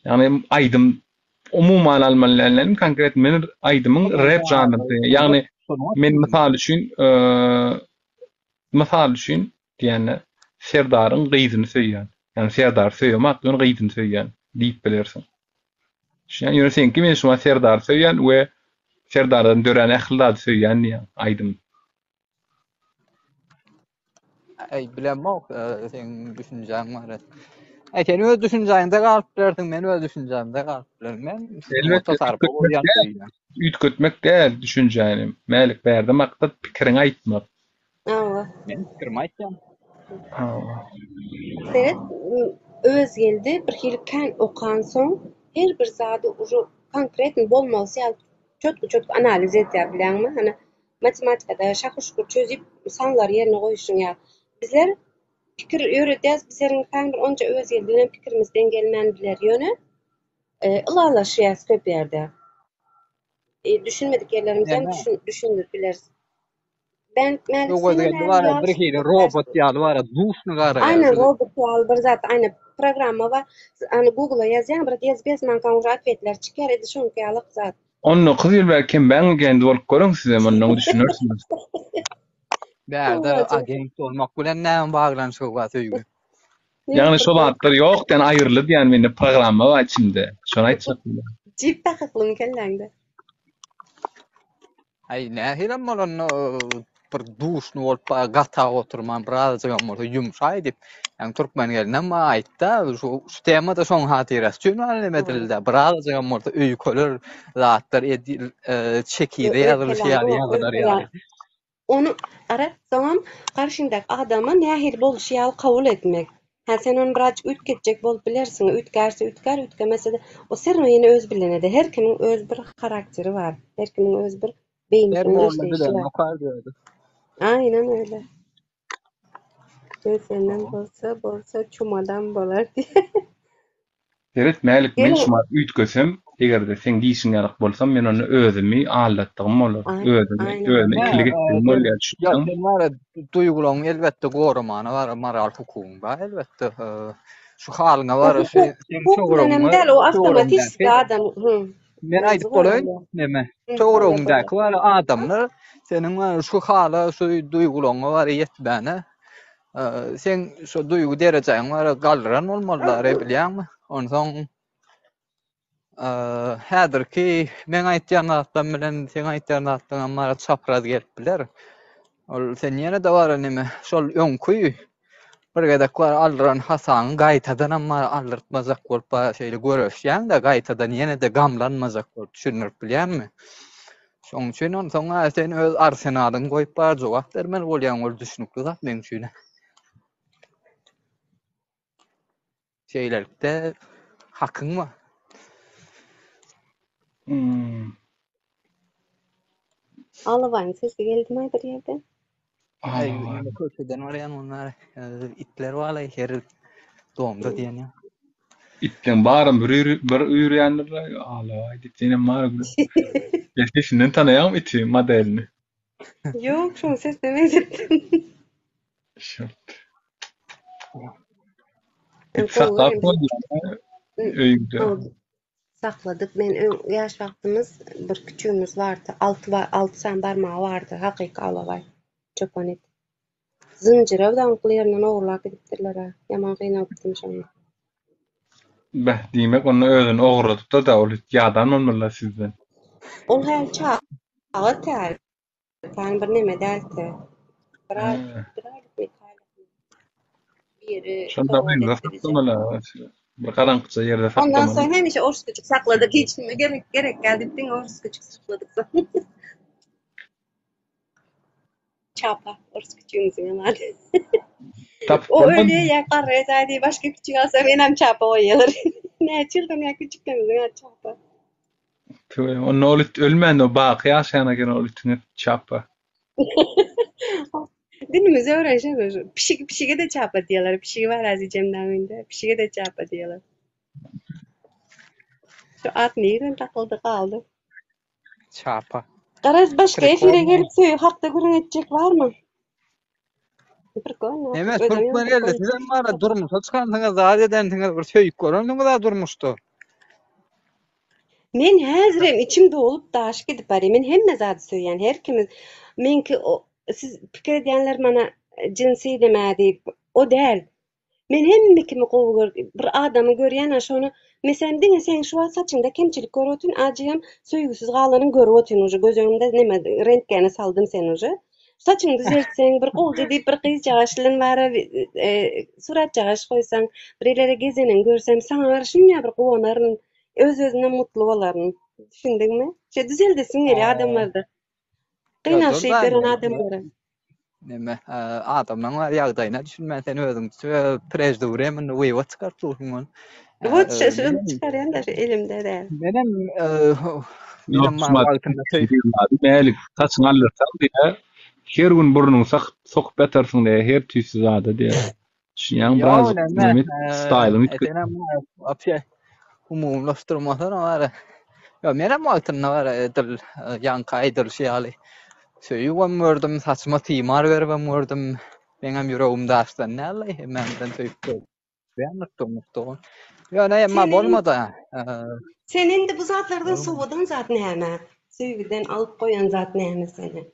Ýagny aýdym umuman almaly däl, konkret men aýdymyň rep žanryny, ýagny men mysal üçin, mysal üçin diýende Serdaryň gyzyny söýýän. Ýagny Serdary söýemok, ýöne gyzyny söýýän diýip bilersiň. Düşünýäň? Ýöne seňki men şu wagt Serdary söýýän we Serdardan dörän ähli zady söýýän diýýäň aýdym. Äý bilemok, seň düşünjäň bar. Äý sen öz düşünjäňde galyp bilersiň, men öz düşünjämde galyp bilerin. Men Elbetde üýtgetmek däl, üýtgetmek däl düşünjäni. Mälik bärde maksat pikiriňi aýtmak. Hawa. Men pikirimi aýtýan. Hawa. Seret, Öwezgeldi bir hili kän okansoň her bir zady uje konkretno bolmalysy ýaly çotgy-çotgy analiz edýär bilýäňmi? Hany Matematikada şakyr-şukur çözüp, sanlary ýerine goýuşyň ýaly. Bizler pikir ýöredýäs, bizleriň kän bir onça Öwezgeldi bilen pikirimiz deň gelmän biler. Ýöne ylalaşýas köp ýerde. Düşünmedik ýerlerimizem düşündirip bileris. Ben Mälik Öwezgeldi bar bir hili robot ýaly bar, duşny garaýar. Aýna robot ýaly bir zat, aýna programma bar. Any Google-a ýazýaň, bir ýazyp ýazmankaň uje otwetler çykýar, edil şoňky ýaly zat. 19 ýyl bäri kembaň agent bolup görüň sizem ondan düşünersiňiz. Bärde agent bolmak bilen näme baglanyşygy bar söýgi? Ýagny şo zatlar ýok diýen aýryldy diýen mende programma bar içimde. Şony aýtjak bolýan. Jip takyklymy kelläňde? Aý nähilem bolanda bir duşny bolup gatap oturman birazajygam bolsa ýumşaý diýip, ýagny türkmen gelinem maňa aýtda, şu şu temada şoň hatyrasy üçin bar neme edildi, birazajygam bolsa öýkeler zatlar edil çekize ýazylyşy ýaly ýazylar ýaly. Ony ara, soňam garşyňdaky adamy nähili bolşy ýaly kabul etmek. Hä, sen ony birazjyk üýtgetjek bolup bilersiň, üýtgärse üýtgär, üýtgemese-de, o все равно ýene özi bilen eder. Her kimiň öz bir harakteri bar, her kimiň öz bir Her beýnisiniň molla işleýşi bilen bar. okar diýerdi. Aýnan öyle. Söz senden bolsa, bolsa çumadan bolar diýýär. Seret Mälik men Geliň. şumat üýtgesem egerde seň diýşiň ýalyk bolsam men onda özümi aldatdygym bolar özümi Aýnan. özüme Hä, ikilik etdigim sen bolýar ýa düşündiňmi? sen bar duýgularyňy elbetde goramana bar moral hukugyň bar elbetde şu halyňa O bar şu hukuk, seň hukuk bilenem töweregiňe däl, o töweregiňdäki awtomatiski adam, hı. men Özi aýdyp bolaýyn goraýar. neme Hı, bolýar, bolýar. töweregiňdäki bar adamlar seniň bar şu hala şu duýgularyňa bar ýetmäne Seň şo duýgy derejäň bar, galdyran bolmalylar, bilýäňmi? Onsoň häzirki meň aýtýan zatlarym bilen seň aýtýan zatlaryň hem bar çapraz gelip biler. Ol sen ýene-de bar neme, şol öňki bir gezek bar aldyran hasaňy gaýtadanam bar aldyrtmajak bolup bar şeýle göreşýäň-de, gaýtadan ýene-de gamlanmajak bolup düşündirip bilýäňmi? Şoň üçin onsoň a sen öz arsenalyňy goýup bar jogap bermeli bolýaň ol düşnükli zat meň üçin. Şeýlelikde hakyň bar. Hmm. Alabaýyň sesi geldimi bir ýerden? Aý, Alabaý. neme köçeden barýan onlar itler barlaý her domda diýen ýa. Itleň baram bir üýr bir üýrýändirler. Alabaý diýip senem bar gülüp. Ýa sesinden tanaýaňmy iti modelini? Ýok, şoň sesine meňzetdim. Şo. Men It gowy saklap görýän. bolýar öýüňde. Sakladyk. Men öň ýaş wagtymyz bir küçügimiz bardy. Alty alty sany barmagy bardy. Hakyky alabaý. Çopan it. Zynjyra daňykly ýerinden ogurlap gidipdirler-ä. Ýaman gynalypdym şonda. Beh, diýmek onda özüni ogurladypdyr-da ol it ýadan bolmaly-la sizden. Ol häli çaga tä. Kän bir neme däldi. Bir aý, bir aýlykmy, iki aýlykmy. Biri Şonda sowgat öýüňde etdi bize. saklamaly. Bir garaňkyja ýerde Ondan saklamaly. soň hemişe orus küçük sakladyk. Hiç kime gerek gerek däl diýip diňe orus küçük sakladyk soň. Çapa, orus küçügimiziň ady. Tapyp O bolmady. ölýär ýa garraýar diýip başga küçük alsa menem çapa goýýarlar. Näçe ýyldan bäri küçüklerimiziň ady çapa. Tüwe, onda ol it ölmände o baky ýaşaýan eken ol itiň eti çapa. Dilimizi öwrenşen şu. Pişik, pişige-de çapa diýýärler. Pişigi bar Azijem dagyň Pişige-de çapa diýýärler. Şu at nireden takyldy galdy? Çapa. Garaz başga efire Prikolno. gelip söýgi hakda gürrüň etjek barmy? Prikolno. Neme Özem türkmen geldi. prikolno. Sizem bara durmuşa çykansyňyz, zat edensiňiz, bir söýüp görensiňiz-a durmuşda. Men häzirem içim dolup daşyp gidip barýar. Men hemme zady söýýän, her kimi. Meňki o siz pikir edýänler mana jynsy neme diýip, o däl. Men hemme kimi gowy gör bir adamy görýän-ä şony meselem diňe seň şu wagt saçyňda kemçilik görüp otyryn, ajygam söýgüsiz galanyň görüp otyryn uje göz öňümde neme rentgene saldym seni uje. Saçyňy düzeltseň, bir gowja diýip bir gyzjagaş bilen bara suratjagaş goýsaň, bir ýerlere gezeniňi görsem, saňa garşy şunýa bir guwanaryn, öz-özümden mutly bolaryn. Düşündiňmi? Şeý düzeldesiň gelýär adamlarda. Gynanyşyp ýören adamlara. Neme, adamlaň bar ýagdaýyna düşünmän sen özüň prejdevremенно wywod çykaryp dursuň ony. Wot şu çykarýan da şu elimde däl. Menem menem wagtynda söý. Mälik saçyňy aldyrsaň diýýär, her gün burnuňy sokup ýatarsyň diýýär, her tüýsli zada diýýär. Düşünýäňmi birazjyk neme staýlyňy üýtget. Senem wapşe umumylaşdyrmasana bari. Ýok menem wagtynda bar edil ýaňky aýdylyşy ýaly söýübem gördüm, saçyma timar beribem gördüm. Meňem ýüregim daşdan däldi, hemmämizem söýüp gördük. Ýöne emma bolmady. Sen indi bu zatlardan sowadan zat näme? Söýgüden alyp goýan zat näme seni?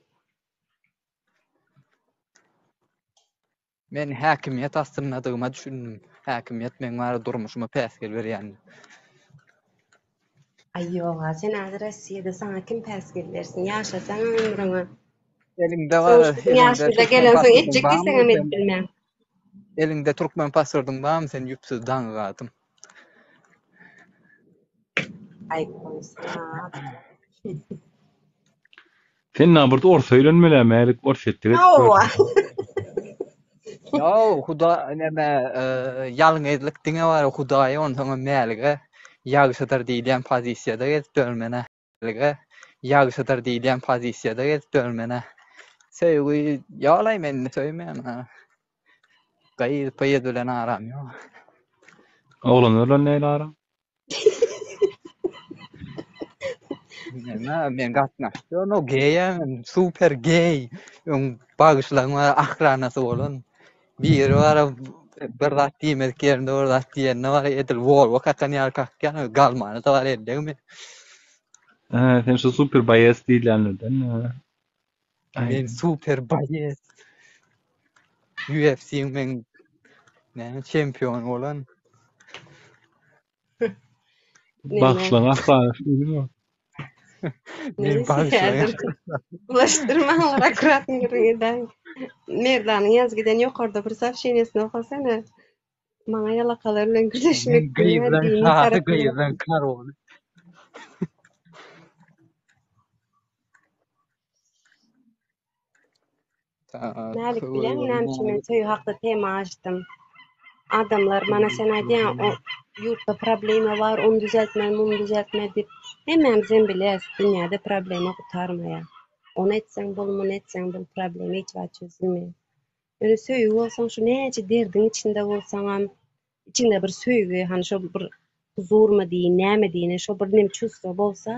Men häkimiýet astyndadygyma düşündim. Häkimiýet meň bary durmuşyma päsgel berýändir. Aý ýoga, sen häzir Rossiýada saňa kim päsgel bersin? Ýaşasaňam ömrüňe. Eliňde bar, Sonuçta ýaşyňda gelensoň etjek diýseňem edip bilmen. Eliňde türkmen pasportyň barmy sen ýüpsüz daňyk adam. Aý goýsana. Sen naburt orsa öýlenmeli Mälik Orsýetde gezip Hawa. Ýo, huda neme ýalňyzlyk diňe bar hudaýa onsoňam Mälige ýagşydyr diýilýän pozisiýada gezip ýörmen-ä. Mälige ýagşydyr diýilýän pozisiýada gezip ýörmen-ä. Söýgi ýok-laý men indi söýmeýän-ä. Gyz pyz bilen aram ýok. Oglanlar bilen nähili araň? Näme men gatnaşýan o geýä men super geý. Öň bagyşlaň bar ahranasy bolan. Biri bar bir zat diýmedik ýerinde bir zat diýende bar edil Volvo kakan ýaly kakýan galmany da bar ellegmi. Hä, sen şu super baýes diýilýänlerden. Men super baýes. UFC-iň men näme çempiony bolan. Bagyşlaň ahranasy diýdim. Men bagyşlaň. Bulaşdyrmaňlar akkuratny gürrüň edäýiň. Merdanyň ýazyp giden ýokarda bir soobşeniýesini okasana. Maňa ýalakalar bilen gürleşmek Men gyzlaň şasy, gyzlaň karoly. Mälik bilýäňmi näme üçin men söýgi hakda tema açdym? Adamlar mana sen aýdýaň o ýurtda problema bar, ony düzeltmeli, muny düzeltmeli diýip. Hemmämizem bilýäs, dünýäde problema gutarmaýar. Ony etseň bol, muny etseň bol, problem hiç wagt çözülmeýär. Ýöne söýgi bolsaň şu näçe derdiň içinde bolsaňam içiňde bir söýgi, hany şo bir huzurmy diýin, näme diýin, şo bir nem çувство bolsa,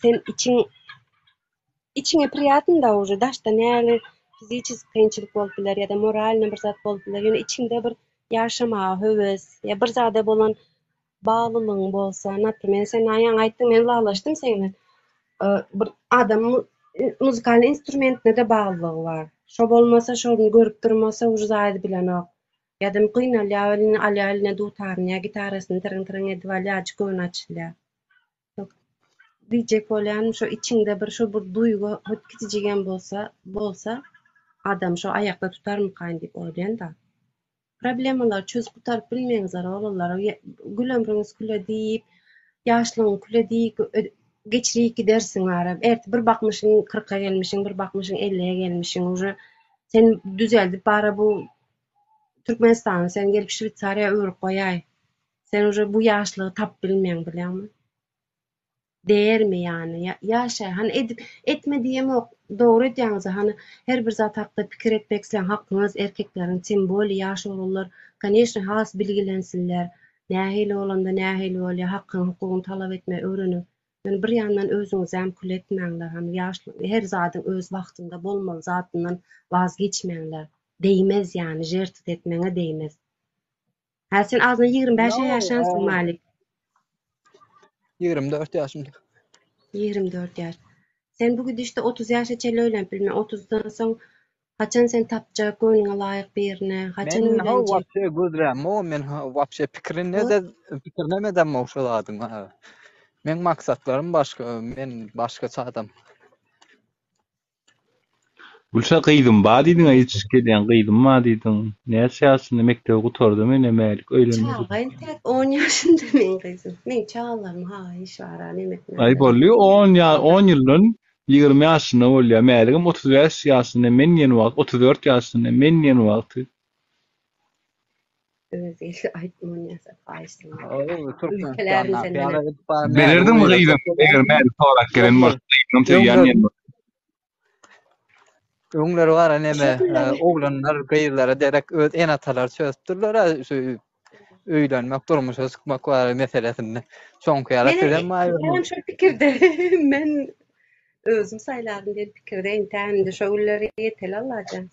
sen içiň içiňe priýatno-da uje daşda näli fiziçeski kynçylyk bolup biler ýa-da moralnyý bir zat bolup biler, ýöne içiňde bir ýaşamaga höwes ýa bir zada bolan baglylygyň bolsa, naprimer, sen maňa ýaňy aýtdyň, men ylalaşdym seň bilen. Bir adam muzykalnyý instrumentine-de baglylygy bar. Şo bolmasa, şony görüp durmasa, uje zady bilenok. Ýa-da gynalýar welin, alýar eline dutaryny ýa gitarasyny tyryň-tyryň edip alýar, ajy göwni açylýar. Diýjek bolýanym şo içiňde bir şo bir duýgy hut kiçijigem bolsa, bolsa, adam şo aýakda tutarmykaýyn diýip oýlaýan-da. Problemalary çözüp gutaryp bilmeňizler oglanlar. Gül ömrüňiz küle diýip, ýaşlygyň küle diýip geçirip gidersiň ara. Erte bir bakmyşyň kyrka gelmişiň, bir bakmyşyň elliye gelmişiň. Uje sen düzeldip bara bu Türkmenistany sen gelip Şweýsariýa öwrüp goýaý. Sen uje bu ýaşlygy tapyp bilmeň bilýäňmi? Değermi ýany? Ýaşa, hany edip, etme diýemok, dogry edýäňiz, hany her bir zat hakda pikir etmek siziň hakyňyz, erkekleriň, tem bolýa ýaş oglanlar, koneçno has bilgilensinler, nähili bolanda nähili bolýa, hakyň, hukugyny talap etmegi öwreniň. Ýöne bir ýandan özüňizäm kül etmäňler, hany ýaş her zadyň öz wagtynda bolmaly zadyndan waz geçmäňler. Degmez ýany, žertwt etmeňe degmez. Hä sen azyndan 25 ýaşansyň Malik. 24 ýaşymda. 24 ýaş. Sen bu gidişde 30 ýaşa çenli öýlenip bilme. 30-dan soň haçan sen tapjak göwnüňe laýyk birini, haçan Men ha öýlenjek? wapşe gözlämok, men ha wapşe pikirini de pikirinem edemok şo zadyň. Meň maksatlarym başga, men başgaça adam. Gülşa gyzym bar diýdiň-ä ýetişip gelýän gyzym bar diýdiň. Näçe ýaşynda mekdebi gutardymy ine Mälik öýlenmedi. Çaga entäk on ýaşynda meň gyzym. Meň çagalarym haýyş bar-a neme etmäge. Aý boldy on ýa on ýyldan 20 ýaşynda bolýar. Mäligem 35 ýaşynda men diýen wagt 34 ýaşynda men diýen wagty. Özi geldi aýtma ony ýa haýyş senden. Ow Ülkelärin Türkmenistandaky senden. ýaly edip bar Mäligiň Bererdiňmi öýüne gyzyň eger Mälik sorap gelen bolsa gyzyňam söýýän Öňler diýen bolsa. Öňler bar neme Şo günler oglanlar gyzlara derek öz ene-atalary çözüpdirler şu öýlenmek, durmuşa çykmak bar meselesinde. Şoňky ýaly Men sizem bar hem şo pikirde. Men özüm saýlaryn diýen pikirde entägim indi şo günlere ýeteli Allajan.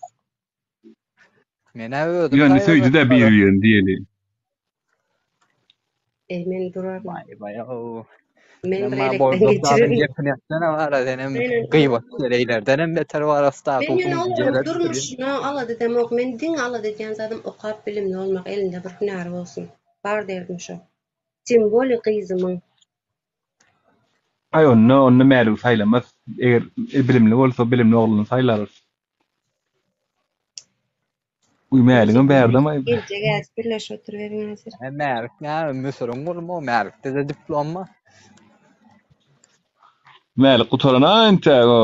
Men-ä özüm Ýöne saýlajak söýdi-de bir-birini diýeli. Eý men duraryn. Baý baý ow. Men bir Emma elekden boljak zadyň geçirerin. gepini etsene bara senem Menem gyýbat heleýlerdenem beter bara Men statusyň ýöne olaryň ýere düşürýän. durmuşyna alada edemok. Men diňe alada edýän zadym okap bilimli bolmak, elinde bir hünäri bolsun. Bar derdim şo. Tim bolýa gyzymyň. Aý onda onda Mäligi saýlamaz. Eger bilimli bolsa bilimli ogluny saýlarys. Uý Mäligem bärdem aý. Geljek ädip birleşip oturyberiň häzir. Hä Mälik näme Müsüriň gulumy o Mälikde-de diplom bar. Mälik gutaran a entäk o.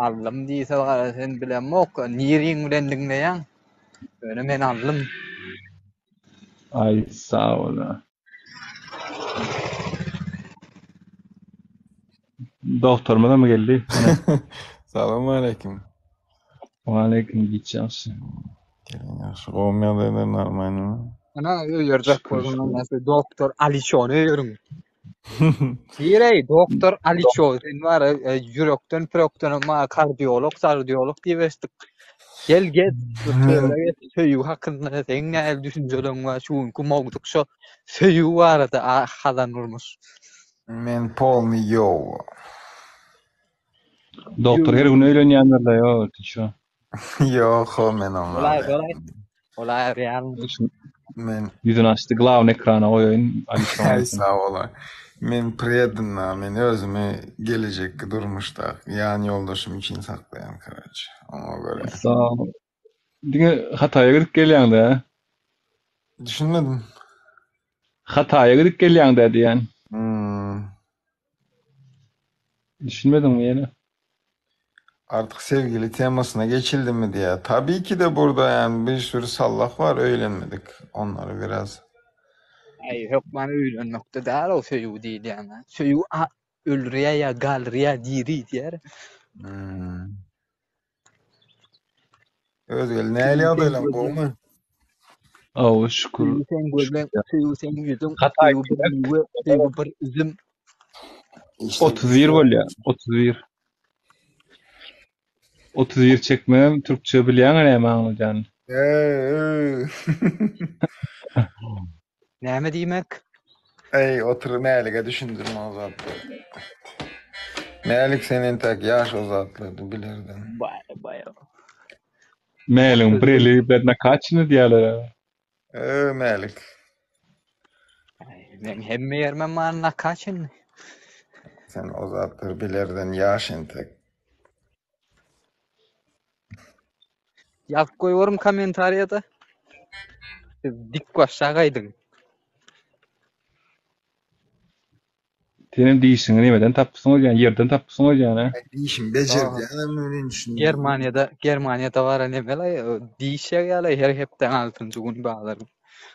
Aldym diýse gara sen bilemok niriň bilen diňleýäň. Ýöne men aldym. Aý sag bol. Doktorymyzam geldi. Salam aleyküm. Waleýkim giç ýagşy. Gelin ýagşy gowmy ýagdaýlar normalnymy? Ana öýerjek Şükür bolsaň şükür. ondan doktor Aliçony öýeriň. Direý doktor Aliço sen bar e, ýürekden pürekden ma kardiolog sardiolog diýip eşitdik. Gel gez töwra gez söýgi hakynda seň nähili düşünjeleriň bar şu günki mowzuk şo söýgi barada a, hazan durmuş. Men polny ýow. Doktor her gün öýlenýändirle ýo ty ço. Ýok, o men oňa. Olay olay. Olay real. Men Ýüzüni açdy glawny ekrana goýaýyn Aý Alişon. sag bol. Men predanna, men özümi gelejekki durmuşda ýan ýoldaşym üçin saklaýan karoç. Oňa görä. Sag bol. Diňe Hataýa gidip gelýäňdä. Düşünmedim. Hataýa gidip gelýäňdä diýýän. Hmm. Düşünmediňmi ýene? Artık sevgili temasyna geçildi mi diye. Tabii ki de burada yani bir sürü sallah var öğlenmedik. Onları biraz. Aý hökman öýlenmekde däl o söýgi diýilýän. Söýgi a- öldürýär ýa galdyrýar diri diýer. Hmm. Özgeli nähili ýagdaýlaň gowumy? Aw şükür. Söýgi seň gözleň, söýgi seň ýüzüň, Hata söýgi bir miwe, söýgi bir üzüm. Işler 31 bolýar. 31. 31 çekmegem türkçe bilýäň näme aňladýanyny. Eee. Näme diýmek? Ey otur Mälige düşündirme o zatlary. Mälik sen entek ýaş o zatlary bilerdin. Baý baý. Mäligiň bir eli bir nakaçyny diýýärler. Eee Mälik. Ay, Men hemme ýerime man nakaçyn. Sen o zatlary bilerdin ýaş entek. Ýazyp goýarym kommentariýada. Siz dik başa gaýdyň. Senem dişiňi nemeden tapypsyň öýdýän, ýerden tapypsyň öýdýän, hä? Ay, dişim bejerdi ýa men düşündim. Germaniýada, Germaniýada bara nemelaý, diş ýagýarlar her hepdäň altynjy güni bazar.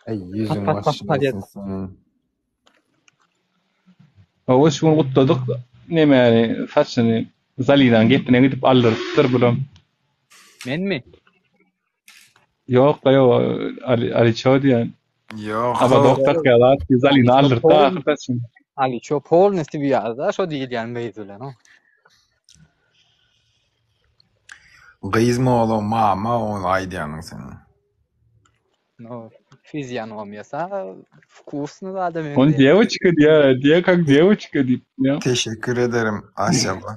Ay ýüzüň Pat pat pat pat açylmasyn senin. Hawa, şu gün gutladyk nemäni, saçyny Zalinaň gepine gidip aldyrypdyr bulam. Menmi? Ýok, ýok, Ali Aliço diýen. Ýok. Abadok takýarlar, Zalina aldyrdy ahyr saçyny. Aliço polny swýazda şo diýilýän gyz bilen o. Gyz mola mama ony aýdýanyň sen. No, fizionomiýasy wkusny zada On meňzeýär. девочка diýýär, diýýär, как девочка diýip. ýa. Teşekkür ederim Asýaba.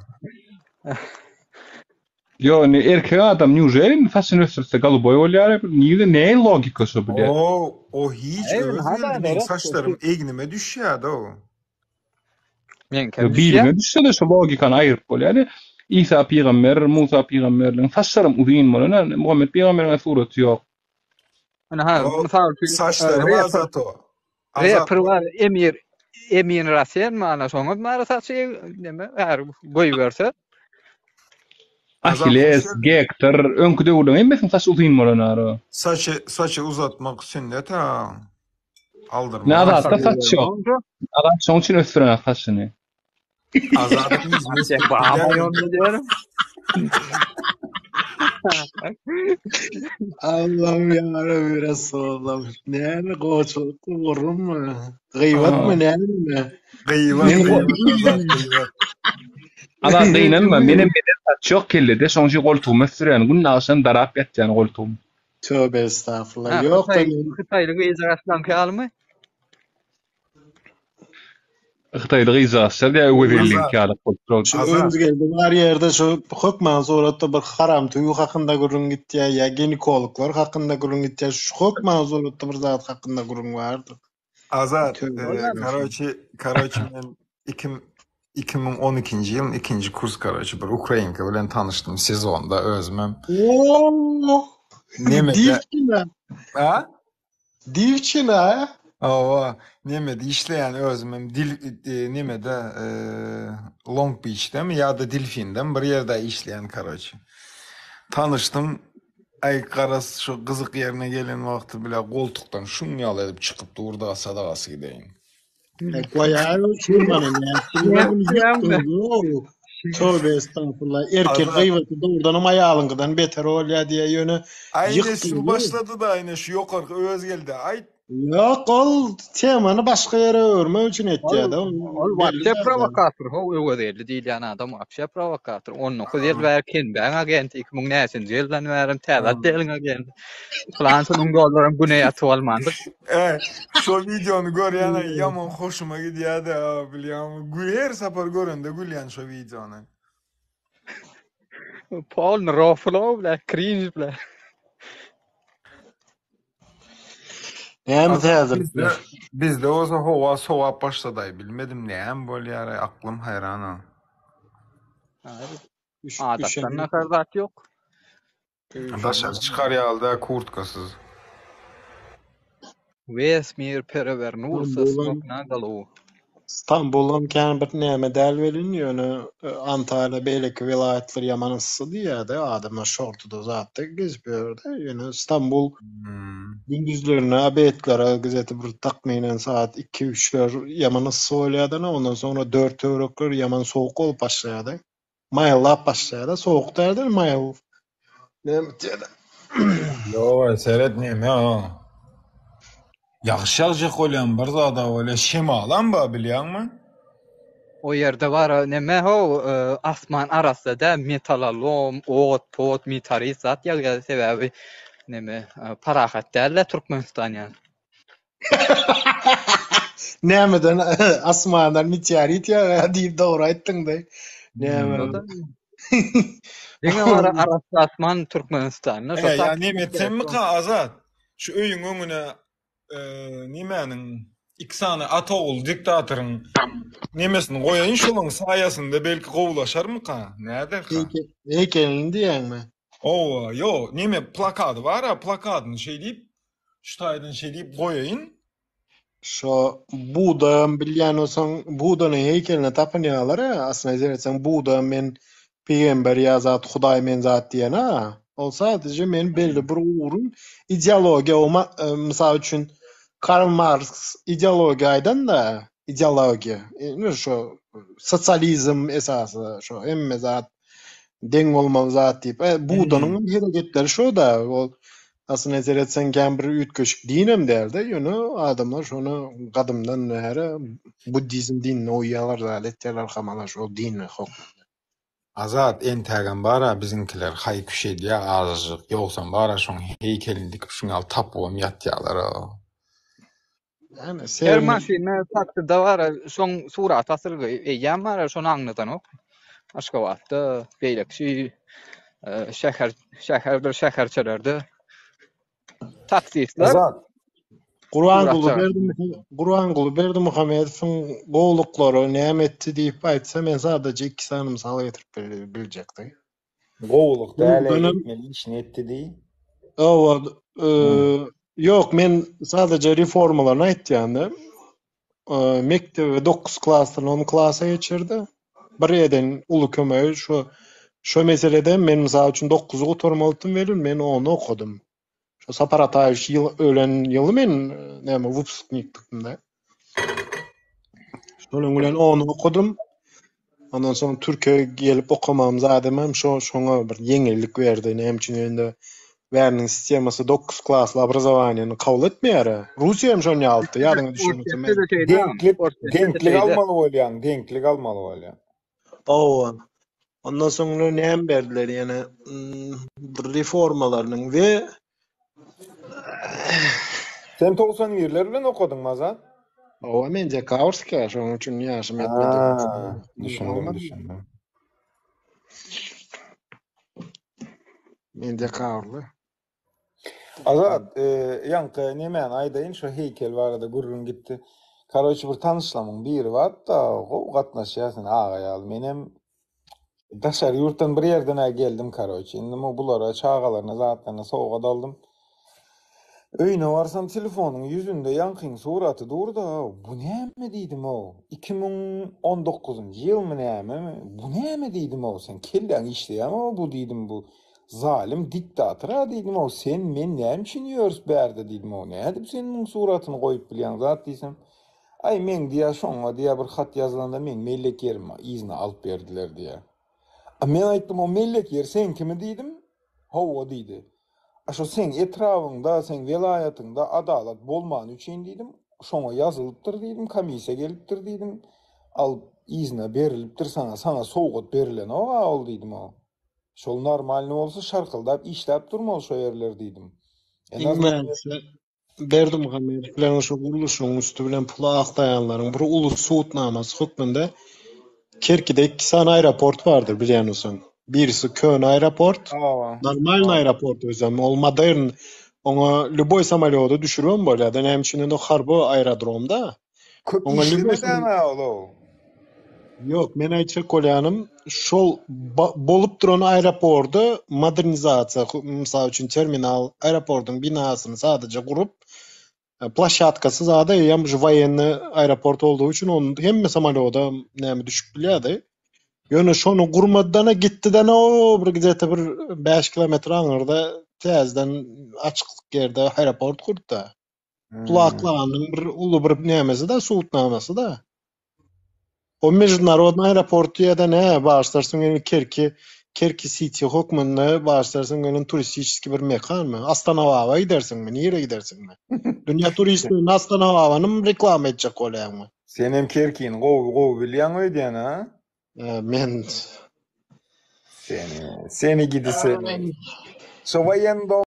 Ýo, ne erkek adam neujeli saçyny ösdürse goluboý bolýar? Nirede ne logika şo bilýär? O o hiç Ey, öz hada geldi meň gerek. saçlarym egnime düşýärdi o. Meňkem düşýär. Biline düşse-de şu logikany aýryp bolýar. Ýani Isa pygamber, Musa pygamberleriň saçlaram uzyn bolan, Muhammet pygamberiň suraty ýok. Ana ha, O mysal üçin saçlary e, var reper, zato. Azat reper var Emir Emin Rasen mi ana şoňa mara saçy neme är goýberse. Azat hoş Ahiles, geldin. Gektor, öňki döwürleriň hemmesiniň saçy uzyn bolan ara. Saçy saçy uzatmak sünnet ha. Ne Aldırma. Azatda saç ýok. Azat şoň üçin ösdüren saçyny. Azadyň ýüzüne Sen bama ýolda diýerim. Allah'ım yarabbim Resulallah. Näme goçuluk gurrummy? Gyýbatmy näme? Gyýbat, Men gyýbat, Azat, gyýbat. Azat gynanma, menem beden saç ýok kellede, şoň üçin goltugymy ösdürýän, gün agşam darap ýatýan goltugym. Tövbe estağfurullah. Ha, Ýok da Hytaý, men Hytaýly gyzy gaçlanky ýalymy? Hytaýly gyzjagazlar diýä öwez Azat, ýaly bolup durdy. şu Azat. Özgeldi bar ýerde şu hökman suratda bir haram tüýi hakynda gürrüň gitýär ýa ginekologlar hakynda gürrüň gitýär. Şu hökman suratda bir zat hakynda gürrüň bardyr. Azat, Tövbe e, Bolýarmy? karoçi, karoçi men iki, 2012 ýylyň ikinji kurs karoçi bir Ukrainka bilen tanyşdym sezonda özümem. Oo! Nemede? Divçina. Ha? Divçina. Ava, nemede işleýän özümem dil e, nemede e, Long Beach'de mi ya da Delfin'de mi bir yerde işleýän karoçi. Tanyşdym. Ay garas şu gyzyk ýerine gelen wagty bile goltukdan şun ýaly edip çykyp durdy sadagasy gideýin. Goýar şurmana näme? Tövbe estağfurullah. Erkek Azat. gyýbaty dogrudanam aýalyňkydan beter bolýar diýe ýöne Ay ne ýykdy. şu başladı da aynı şu ýokarky öz geldi. Ay Ýok, ol temany başga ýere öwürmek üçin etýär-de. Ol ol wapşe provokator, ho Öwezgeldi diýilýän adam wapşe provokator. 19 ýyl bäri Kenbäň agenti, 2000 näçinji ýyldan bäri täze oteliň agenti. Pylança müň dollaram güne ýatyp almandyk. E, şu videonu görýän ay ýaman hoşuma gidýär-de, bilýän. Her sapar görende gülýän şu videony. Polny roflo bile, cringe bile. Näme Azat täzelikler? bizde bizde olsa howa sowap başlady ay bilmedim näme bolýar ay aklym haýran ha. Üş, Adatdan üşen, nakar zat ýok. Daşary çıkar ýaly kurtkasyz. Wesmir perevernusa Stambul'am smok na galavu. Stambul'am kän bir näme däl welin ýöne e, Antalýa beýleki welaýatlar ýaman yssy diýýärdi. Adamlar şortuda zatda gezip ýördi. Ýöne Stambul Hmm. gündüzlerine obetlere gizeti bir takmynan saat 2-3'ler ýaman yssy bolýardy, ondan soňra 4 töwerekler ýaman sowuk bolup başlaýardy. Maýyllap başlaýar-da, sowuk däldir, maýyl näme diýýär. Ýok, seret näme o. Ýagyş ýagjak bolýan bir zada bolýa, şemalam bar bilýäňmi? O ýerde bar neme ho, asman arassa däl, metalalom, ot, pot, mitarit zat ýagýar, sebäbi neme parahat däl-de Türkmenistan ýaly. Nämeden asmandan meteorit ýagýar diýip dogry aýtdyň-da. Näme? Diňe bar arassa asman Türkmenistanda. Şo ýa neme etsemmi-ka Azat? Şu öýüň öňüne nemäniň iki sany ata ogul diktatoryň nemesini goýaýyn şolaň saýasynda belki gowulaşarmyka? Näderka? Heýkelini diýýäňmi? Hawa, ýok, neme plakady bar-a, plakadyny şeý diýip Şu taýdan şeý diýip goýaýyn. Şo Budam bilýän bolsaň, Budanyň heýkeline tapynýarlar-a, aslynda seretseň Buda men pygamber ýa zat, Hudaý men zat diýen-a. Ol sadece men belli bir ugruň ideologiýa, o mysal üçin Karl Marks ideologiýa aýdan-da, ideologiýa, indi şo sosializm esasy, şo hemme zat deň bolmaly zat diýip. E, Budanyň hem hereketleri şo-da, ol aslynda seretseň kän bir üýtgeşik dinem däl-de, ýöne adamlar şony gadymdan bäri buddizm dinine uýýarlar, zat etýärler, hamala şol din hökmünde. Azat, entägem bar-a biziňkiler haý-küş edýär azajyk, ýogsam bar-a şoň heýkelini dikip şuň ýaly tapybam ýatýarlar-a. Ýani Her sen maşynda takside bar, şoň suraty asylgy eýýäm bar, şony aňladanok. Aşgabatda, beýleki şu e, şäher şäherdir şäherçelerde taksistler Azat, Gurbanguly surat Berdimuhamedow Gurbanguly Berdimuhamedowyň gowulyklary näme etdi diýip aýtsa men sadaje iki sany mysal getirip biljekdim. Gowulyk däl-ä Dogrudanam etmeli işini etdi diý. Hawa, ýok men sadaje reformalaryny aýtýan-da. Mekdebi 9 klasdan 10 klasa geçirdi. Bir eden uly kömegi şu şo meselede men mysal üçin 9-y gutarmalydym welin men 10-y okadym. Şo Sapar Ataýewiç ýyl ölen ýyly men näme wypusknikdim-de. Şonuň bilen ony okadym. Ondan soň Türkiýä gelip okamagym zadym hem şo şoňa bir ýeňillik berdi. Näme üçin indi bäriniň sistemasy 9 klasly obrazowaniýany kabul etmeýär-ä. Russiýa hem şony ýalypdy, ýadyňa düşürmesem men. Deňklik, deňklik almaly bolýaň, deňklik almaly bolýaň. Hawa. Ondan soňra näme berdiler ýene bir reformalarynyň we Sen 91-ler bilen okadyňmy Azat? Hawa men dekabrskiý şonuň üçin ýaşym ýetmedi. Ha, düşündim, düşündim. Men dekabrly. Azat, ýaňky nemäni aýdaýyn, şo heýkel barada gürrüň gitdi. Karoçe bir tanyşlamyň biri bardy-da, gowy gatnaşýar sen aga ýaly. Menem daşary ýurtdan bir ýerden-ä geldim karoçe. Indi mu bulara çagalaryna zatlaryna sowgat aldym. Öýüne barsam telefonyň ýüzünde ýaňkyň suraty dur-da, bu näme diýdim-ow. 2019-njy ýylmy nämemi? Bu näme diýdim-ow, sen kelläň işleýärmi-ow bu diýdim bu. Zalym diktatora diýdim-ow, sen men näme üçin ýörüs bärde diýdim-ow, nädip sen muň suratyny goýup bilýäň zat diýsem, aý meň diýýä şoňa diýýä bir hat ýazylanda meň mellek ýerimi yzyna alyp berdiler diýýä. A men aýtdym o mellek ýer seňkimi diýdim, hawa diýdi. A şo seň etrabyňda, seň welaýatyňda adalat bolmany üçin diýdim, şoňa ýazylypdyr diýdim, komissiýa gelipdir diýdim, alyp yzyna berilipdir saňa, saňa sowgat berilenok-a ol diýdim-ow. Şol normalny bolsa şarkyldap işläp durmaly şo ýerler diýdim. En Iň azyndan bärisi Berdimuhamedow bilen şo gurluşygyň üsti bilen puly aklaýanlaryň bir uly subutnamasy hökmünde Kerkide iki sany aeroport bardyr bilýän bolsaň. Birisi köne aeroport, Hawa. normalny aeroport özem ol modern oňa lýuboý samolýody düşüribem bolýar-da näme üçin indi harby aerodromda. Köp Oňa lýuboý işlemedämi ol o? Ýok, men aýtjak bolýanym, şol bolup duran aeropordy modernizasiýa, mysal üçin terminal, aeroportyň binasyny sadaja gurup, ploşadkasy zada eýýäm uje woýennyý aeroport boldugy üçin onuň hemme samolýoda näme düşüp bilýärdi. Ýöne şony gurmadana gitdidene o bir gde-to bir 5 kilometr aňyrda täzeden açyklyk ýerde aeroport gurdy-da. Pul aklanyň bir uly bir nämesi-de, subutnamasy-da. O mejdunarodnyý aeroport diýýärde nä, bagyşlarsyň ýöne Kerki, Kerki City hökmünde bagyşlarsyň ýöne turistiçeskiý bir mekanmy? Astanababa gidersiňmi? Nirä gidersiňmi? Dünýä turistlerini Astanababanymy reklama etjek bolýaňmy? Senem Kerkini gowy gowy bilýäň öýdýän a? Men Seni, seni gidi seni. Şo woýendom.